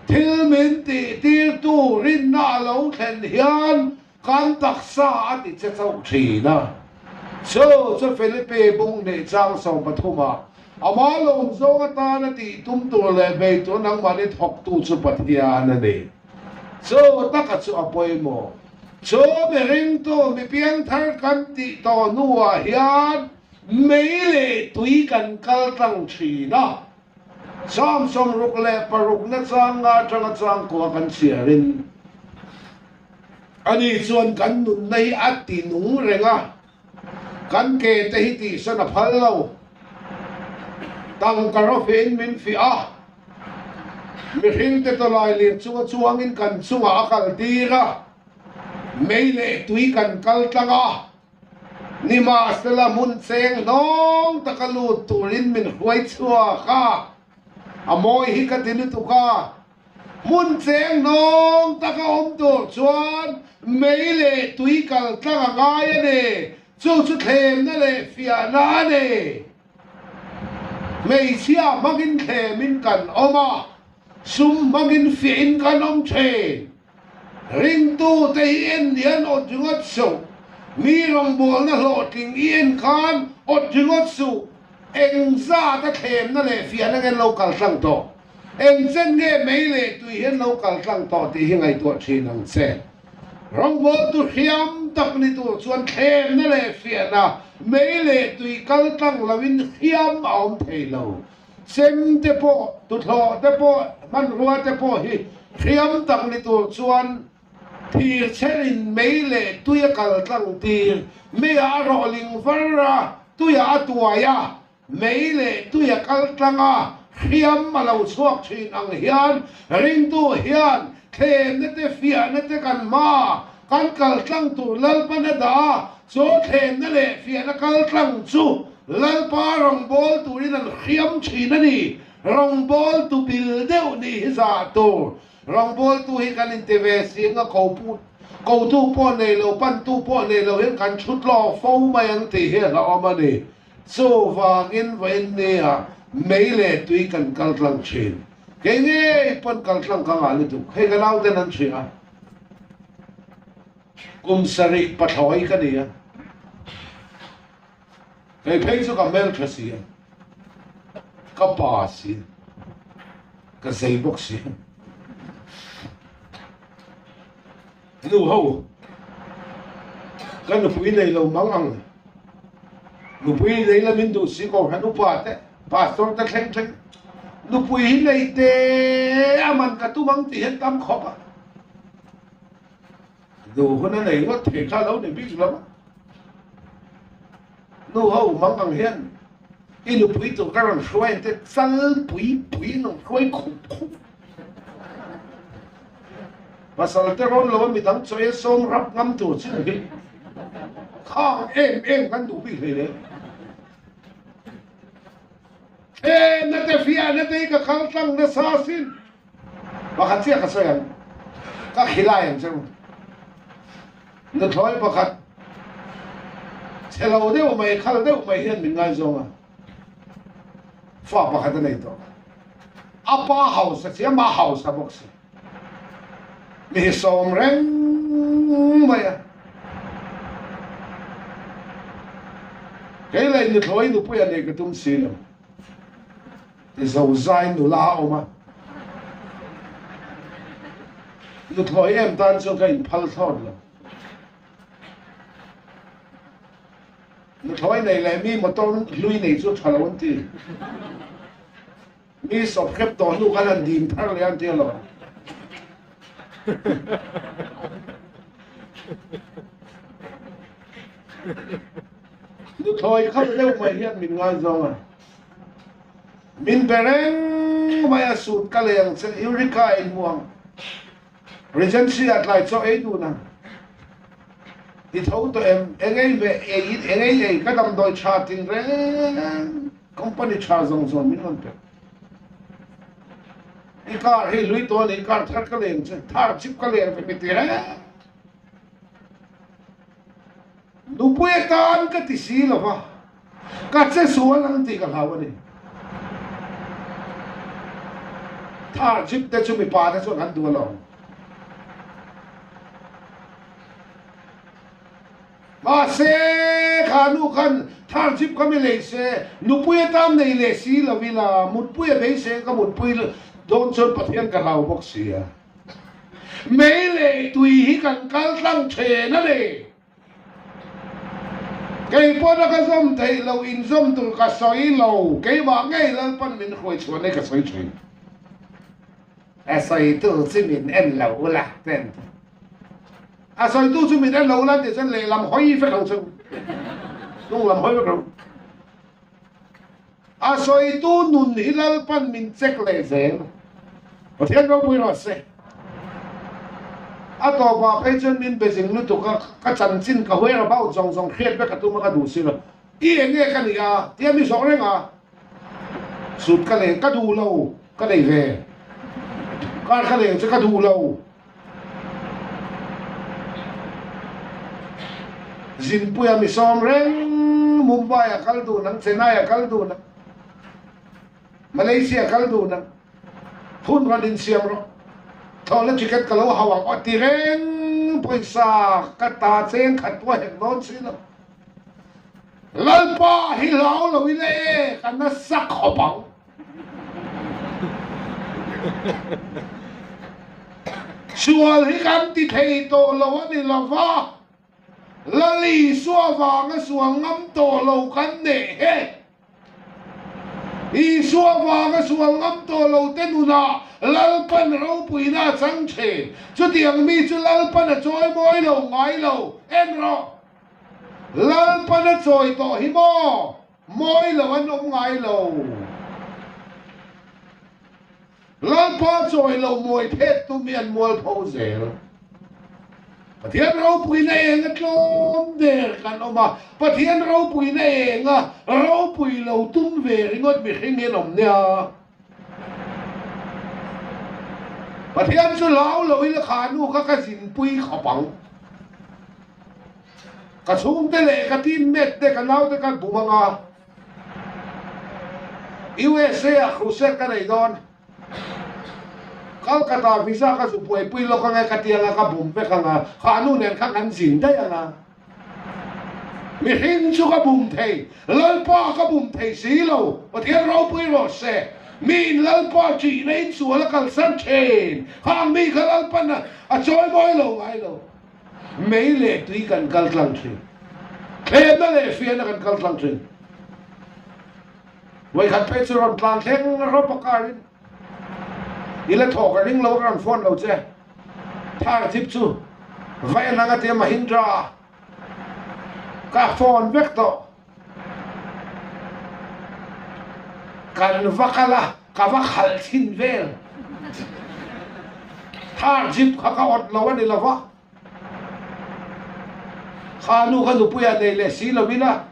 A: thil min tih tirtu rinna a lo thlen hian kan taksa a ti che chauh thin a. Chu chu Filipi bung hnih chang 13 ah ama lawm zawng atana tih tum tur leh bei tur nangmahni thawktu chu Pathian a ni. Chu taka chu a pawimawh. Chu mihringtu mi piangthar kan tih tawh hnuah hian mei leh tui kan kal tlang thin a. Psalm 66 na chang nga atanga chang kua kan chhiarin ani chuan kan nunna hi a ti nung reng a, kan ke te hi tihsan a phal lo. Tangka rawfein min fiah a, Mihringte tawlai lir chunga chuangin kan chungah a kal tir a, mei leh tui kan kal tlang a, nimahsela hmun cheng hnawng taka lut turin min hruai chhuak a, a mawi hi ka ti lutuk a, hmun cheng hnawng taka awm tur chuan mei leh tui kal tlang a ngai a ni, chu chu thlemna leh fiahna a ni. Hmeichhia hmangin thlemin kan awm a, sum hmangin fiahin kan awm thin. Ringtute hi en hian awt ringawt suh. Mi rawngbawlna hlawhtling i en khan awt ringawt suh. Eng zat a thlemna leh fiahna nge lo kal tlang tawh? Eng chen nge mei leh tui hian lo kal tlang tawh tih hi ngaihtuah thin ang che. Rawngbawltu hriam tak ni tur chuan thlemna leh fiahna, mei leh tui kal tlang loin hriam a awm thei lo. Chem te pawh, tuthlawh te pawh, hmanrua te pawh hi hriam tak ni tur chuan thir chherin mei leh tui a kal tlang tir. Meiah a rawhling var a, tuiah a tuai a, Mei leh tui a kal tlang a, hriam a lo chhuak thin ang hian ringtu hian thlemna te fiahna te kan hma kan kal tlang tur Lalpan a dah a, chu thlemna leh fiahna kal tlang chu Lalpa rawngbâwl turin an hriam thin a ni. Rawngbâwltu bil deuh nih hi zah tur. Rawngbâwltu hi kan inti ve si anga ko kotu pawh nei lo, pantu pawh nei lo hian kan thu tlawh fo mai ang tih hi a hlauhawm a ni. Chuvangin vawiin nia mei leh tui kan kal tlang thin. Kei ngei pawn kal tlang ka ngah lutuk. Hei ka nauten an hria. Kum sarih pathlawi ka ni a. Kei phei chu ka hmeltha si a. Ka pa si, ka zei bawk si. Nu ho, ka nupui nei lo mang ang. Nupui nei la min duh si ko hran upa te, pastor te thleng thleng. Nupui hi nei te a man ka tum ang tih hian tam khawp a. Duh hun a nei ngawt thei kha lo ni bik lo a. Nu ho mang ang hian i nupui tur ka rawn hruai ang te chal pui pui in rawn hruai khup khup. Pasal te rawn lo a midang chawi a sawm rap ngam tur chu ni hi. Khang em em kan duh bik hlei le. E na te fiah na te ka kal tlang nasa sin. Pakhat chiah ka sawi ang, ka khilai ang che u. Nuthlawi pakhat chhe lo deuh mai, khal deuh mai hian min ngaizawng a, fa pakhat a nei tawh. A pa hausa si, ama hausa bawk si. Mi hi sawm reng mai a. Kei leh nuthlawi nupui a nei ka tum si lo. Ti zozai nula a awm a, nuthlawi em tan chuan ka inphal thlawt lo. Nuthlawi nei leh mi motor hlui nei chu tha lo an ti. Mi sawp hrep tawh hnu khan an dim thar leh an ti alawm. Nuthlawi khalh deuh mai hian min ngaizawng a. Min be reng mai a suit ka lei ang che Eureka in hmu ang Regency ah tlai chaw ei dun ang I tho tawh em eng ei ve ei in eng ei ei ka damdawi tha tin reng company tha zawng zawng min rawn pe I car hi hlui tawh a ni car thar ka lei ang che thar chip ka lei ang che mi ti reng. Nupui atan ka ti si lo va, ka che sual ang tih ka hlau a ni. Thar jeep te chu mipa te chuan an duh alawm. Mahse, kha nu khan thar jeep kha mi lei se, nupui atan nei leh si lo ila, mutpui a beisei ka mutpui dawn chuan Pathian ka hlau bawk si a. Mei leh tui hi kan kal tlang then a ni. Kei pawna ka zawm theih loh inzawm tur ka sawi lo, keimah ngei Lalpan min hruai chhuah nei ka sawi thin. A sawitu chu min en lo ula ten. A sawitu chu min en lo ula tih chuan lehlam hawi vek ang chu. Hnunglam hawi vek ang. A sawitu nun hi Lalpan min check leh zel. Pathian ropui rawh se. A tawpah phei chuan min be zing lutuk a, ka chanchin ka whereabout zawng zawng hriat vek a tum a ka duh si lo. I eng nge ka nih a? Tia mi zawng reng a. Sut ka leng ka duh lo ka nei ve. Kar ka leng che ka duh lo. Zinpuia mi sawm reng Mumbai a kal dun ang, Chennai a kal dun ang, Malaysia a kal dun ang, hun rawn insiam rawh, thlawhna ticket ka lo hauh ang aw ti reng pawisa ka ta cheng khat pawh a hek dawn si lo. Lalpa hi hlau lo ila e, ka nasa khawp ang. Sual hi kan ti thei tawh lo a ni lo va, Lal Isua vanga sual ngam tawh lo kan neh he. Isua vanga sual ngam tawh lo te nunah Lalpan ropuina a chang thin. Chutiang mi chu Lalpan a chawi mawi lo ngai lo. En rawh. Lalpan a chawi tawh hi maw? Mawi lo an awm ngai lo. Lalpa chawi lo mawi phet tum hi an mual pho zel. Pathian ropuina eng a tlawm der kan awm a, Pathian ropuina eng a ropui lo tum ve ringawt mihring hi an awm nia. Pathian chu hlau lo ila kha nu kha ka zinpui khawp ang. Ka chhungte leh ka teammate te ka naute ka bum anga USA ah crusade ka nei dawn. Kolkata visa ka zu buaipui lawk ange ka ti anga ka bum vek anga kha nu nen khan kan zin daih anga. Mihring chu ka bum thei, Lalpa ka bum thei si lo, Pathian ropui rawh se. Miin Lalpa ṭihna in sual a kalsan ṭhin, khang mi kha Lalpan a chawimawi lo ngai lo. Mei leh tui kan kal tlang ṭhin, thlemna leh fiahna kan kal tlang ṭhin. Vawikhat phei chu rawn tlan thleng rawp a karin i la thaw ka ring lo a ka rawn phone lo che. Thar chip chu vai a nang a tia Mahindra ka phone vek tawh. Kan va kal a, ka va khalh chhin vel. Thar jeep kha ka awt lo a ni lo va. Kha nu kha nupuiah nei leh si lo ila,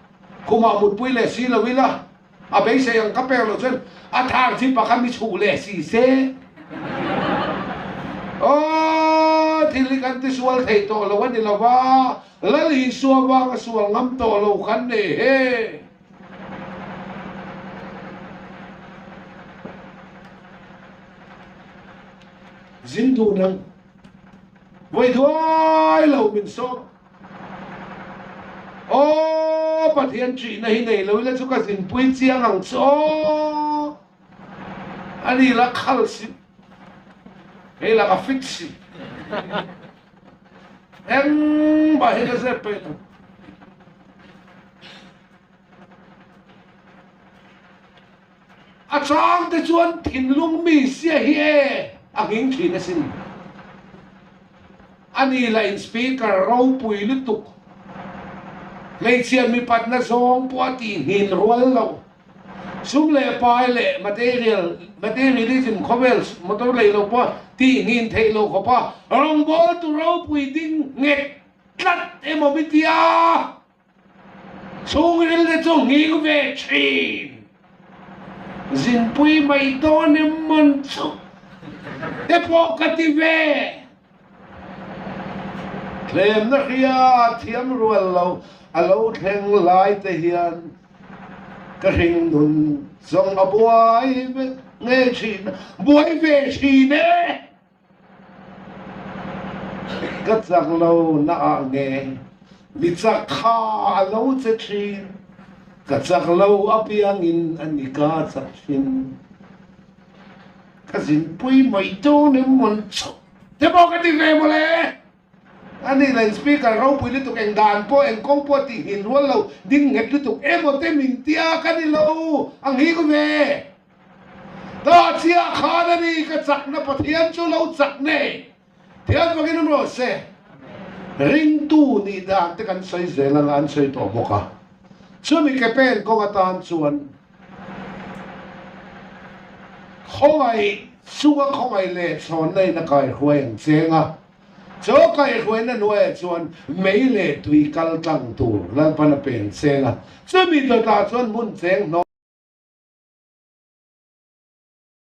A: khumah mutpui leh si lo ila, a beisei ang ka pek loh chuan a thar jeep ah khan mi chhuh leh si se. Aw, thil hi kan tisual thei tawh lo a ni lo va. Lal Isua vanga sual ngam tawh lo kan nei he. Zin duh nang vawi duai lo min sawm. Aw Pathian ṭihna hi nei lo ila chu ka zinpui chiang ang chu aw. Ani la khal si, hei la ka fit si. Engmah hi ka zep peih lo. A chang te chuan thinlung mi sia hi e a nghing thin asin. Ani la in speaker ropui lutuk. Hmeichhia mipatna zawng pawh a tih nghin rual lo. Sum leh pai leh material, materialism khawvel motor lei lo pawh tih nghin theih lo khawp a, rawngbawltu ropui ding nghet tlat emaw mi tia chhungril te chu nghing ve thin. Zinpui mai dawn em man chu te pawh ka ti ve. Thlemna hria thiam rual lo a lo thleng lai te hian ka hring nun zawng a buai ve nge thin, buai ve thin e! Ka chak lo na ah nge mi chak kha a lo che thin, ka chak lo apiangin a ni ka chak thin. Ka zinpui mai dawn em mawn chauh te pawh ka ti ve mawle. A nih leh speaker ropui lutuk eng dan pawh eng kawng pawh tih nghin rual lo ding nghet lutuk emaw te min tia ka ni lo ang hi ku ve. Ta chiah khan a ni ka chakna Pathian chu lo chak nei Thian fakin awm rawh se. Ringtu nih dan te kan sawi zel anga an sawi tawh bawk a. Chumi ke pen kawng atan chuan khawngaih chunga khawngaih leh chhawnna in a kaihruai ang cheng a. Chaw kaihruaina hnuaiah chuan mei leh tui kal tlang tur Lalpan a pen cheng a. Chumi dawtah chuan hmun cheng hnawh.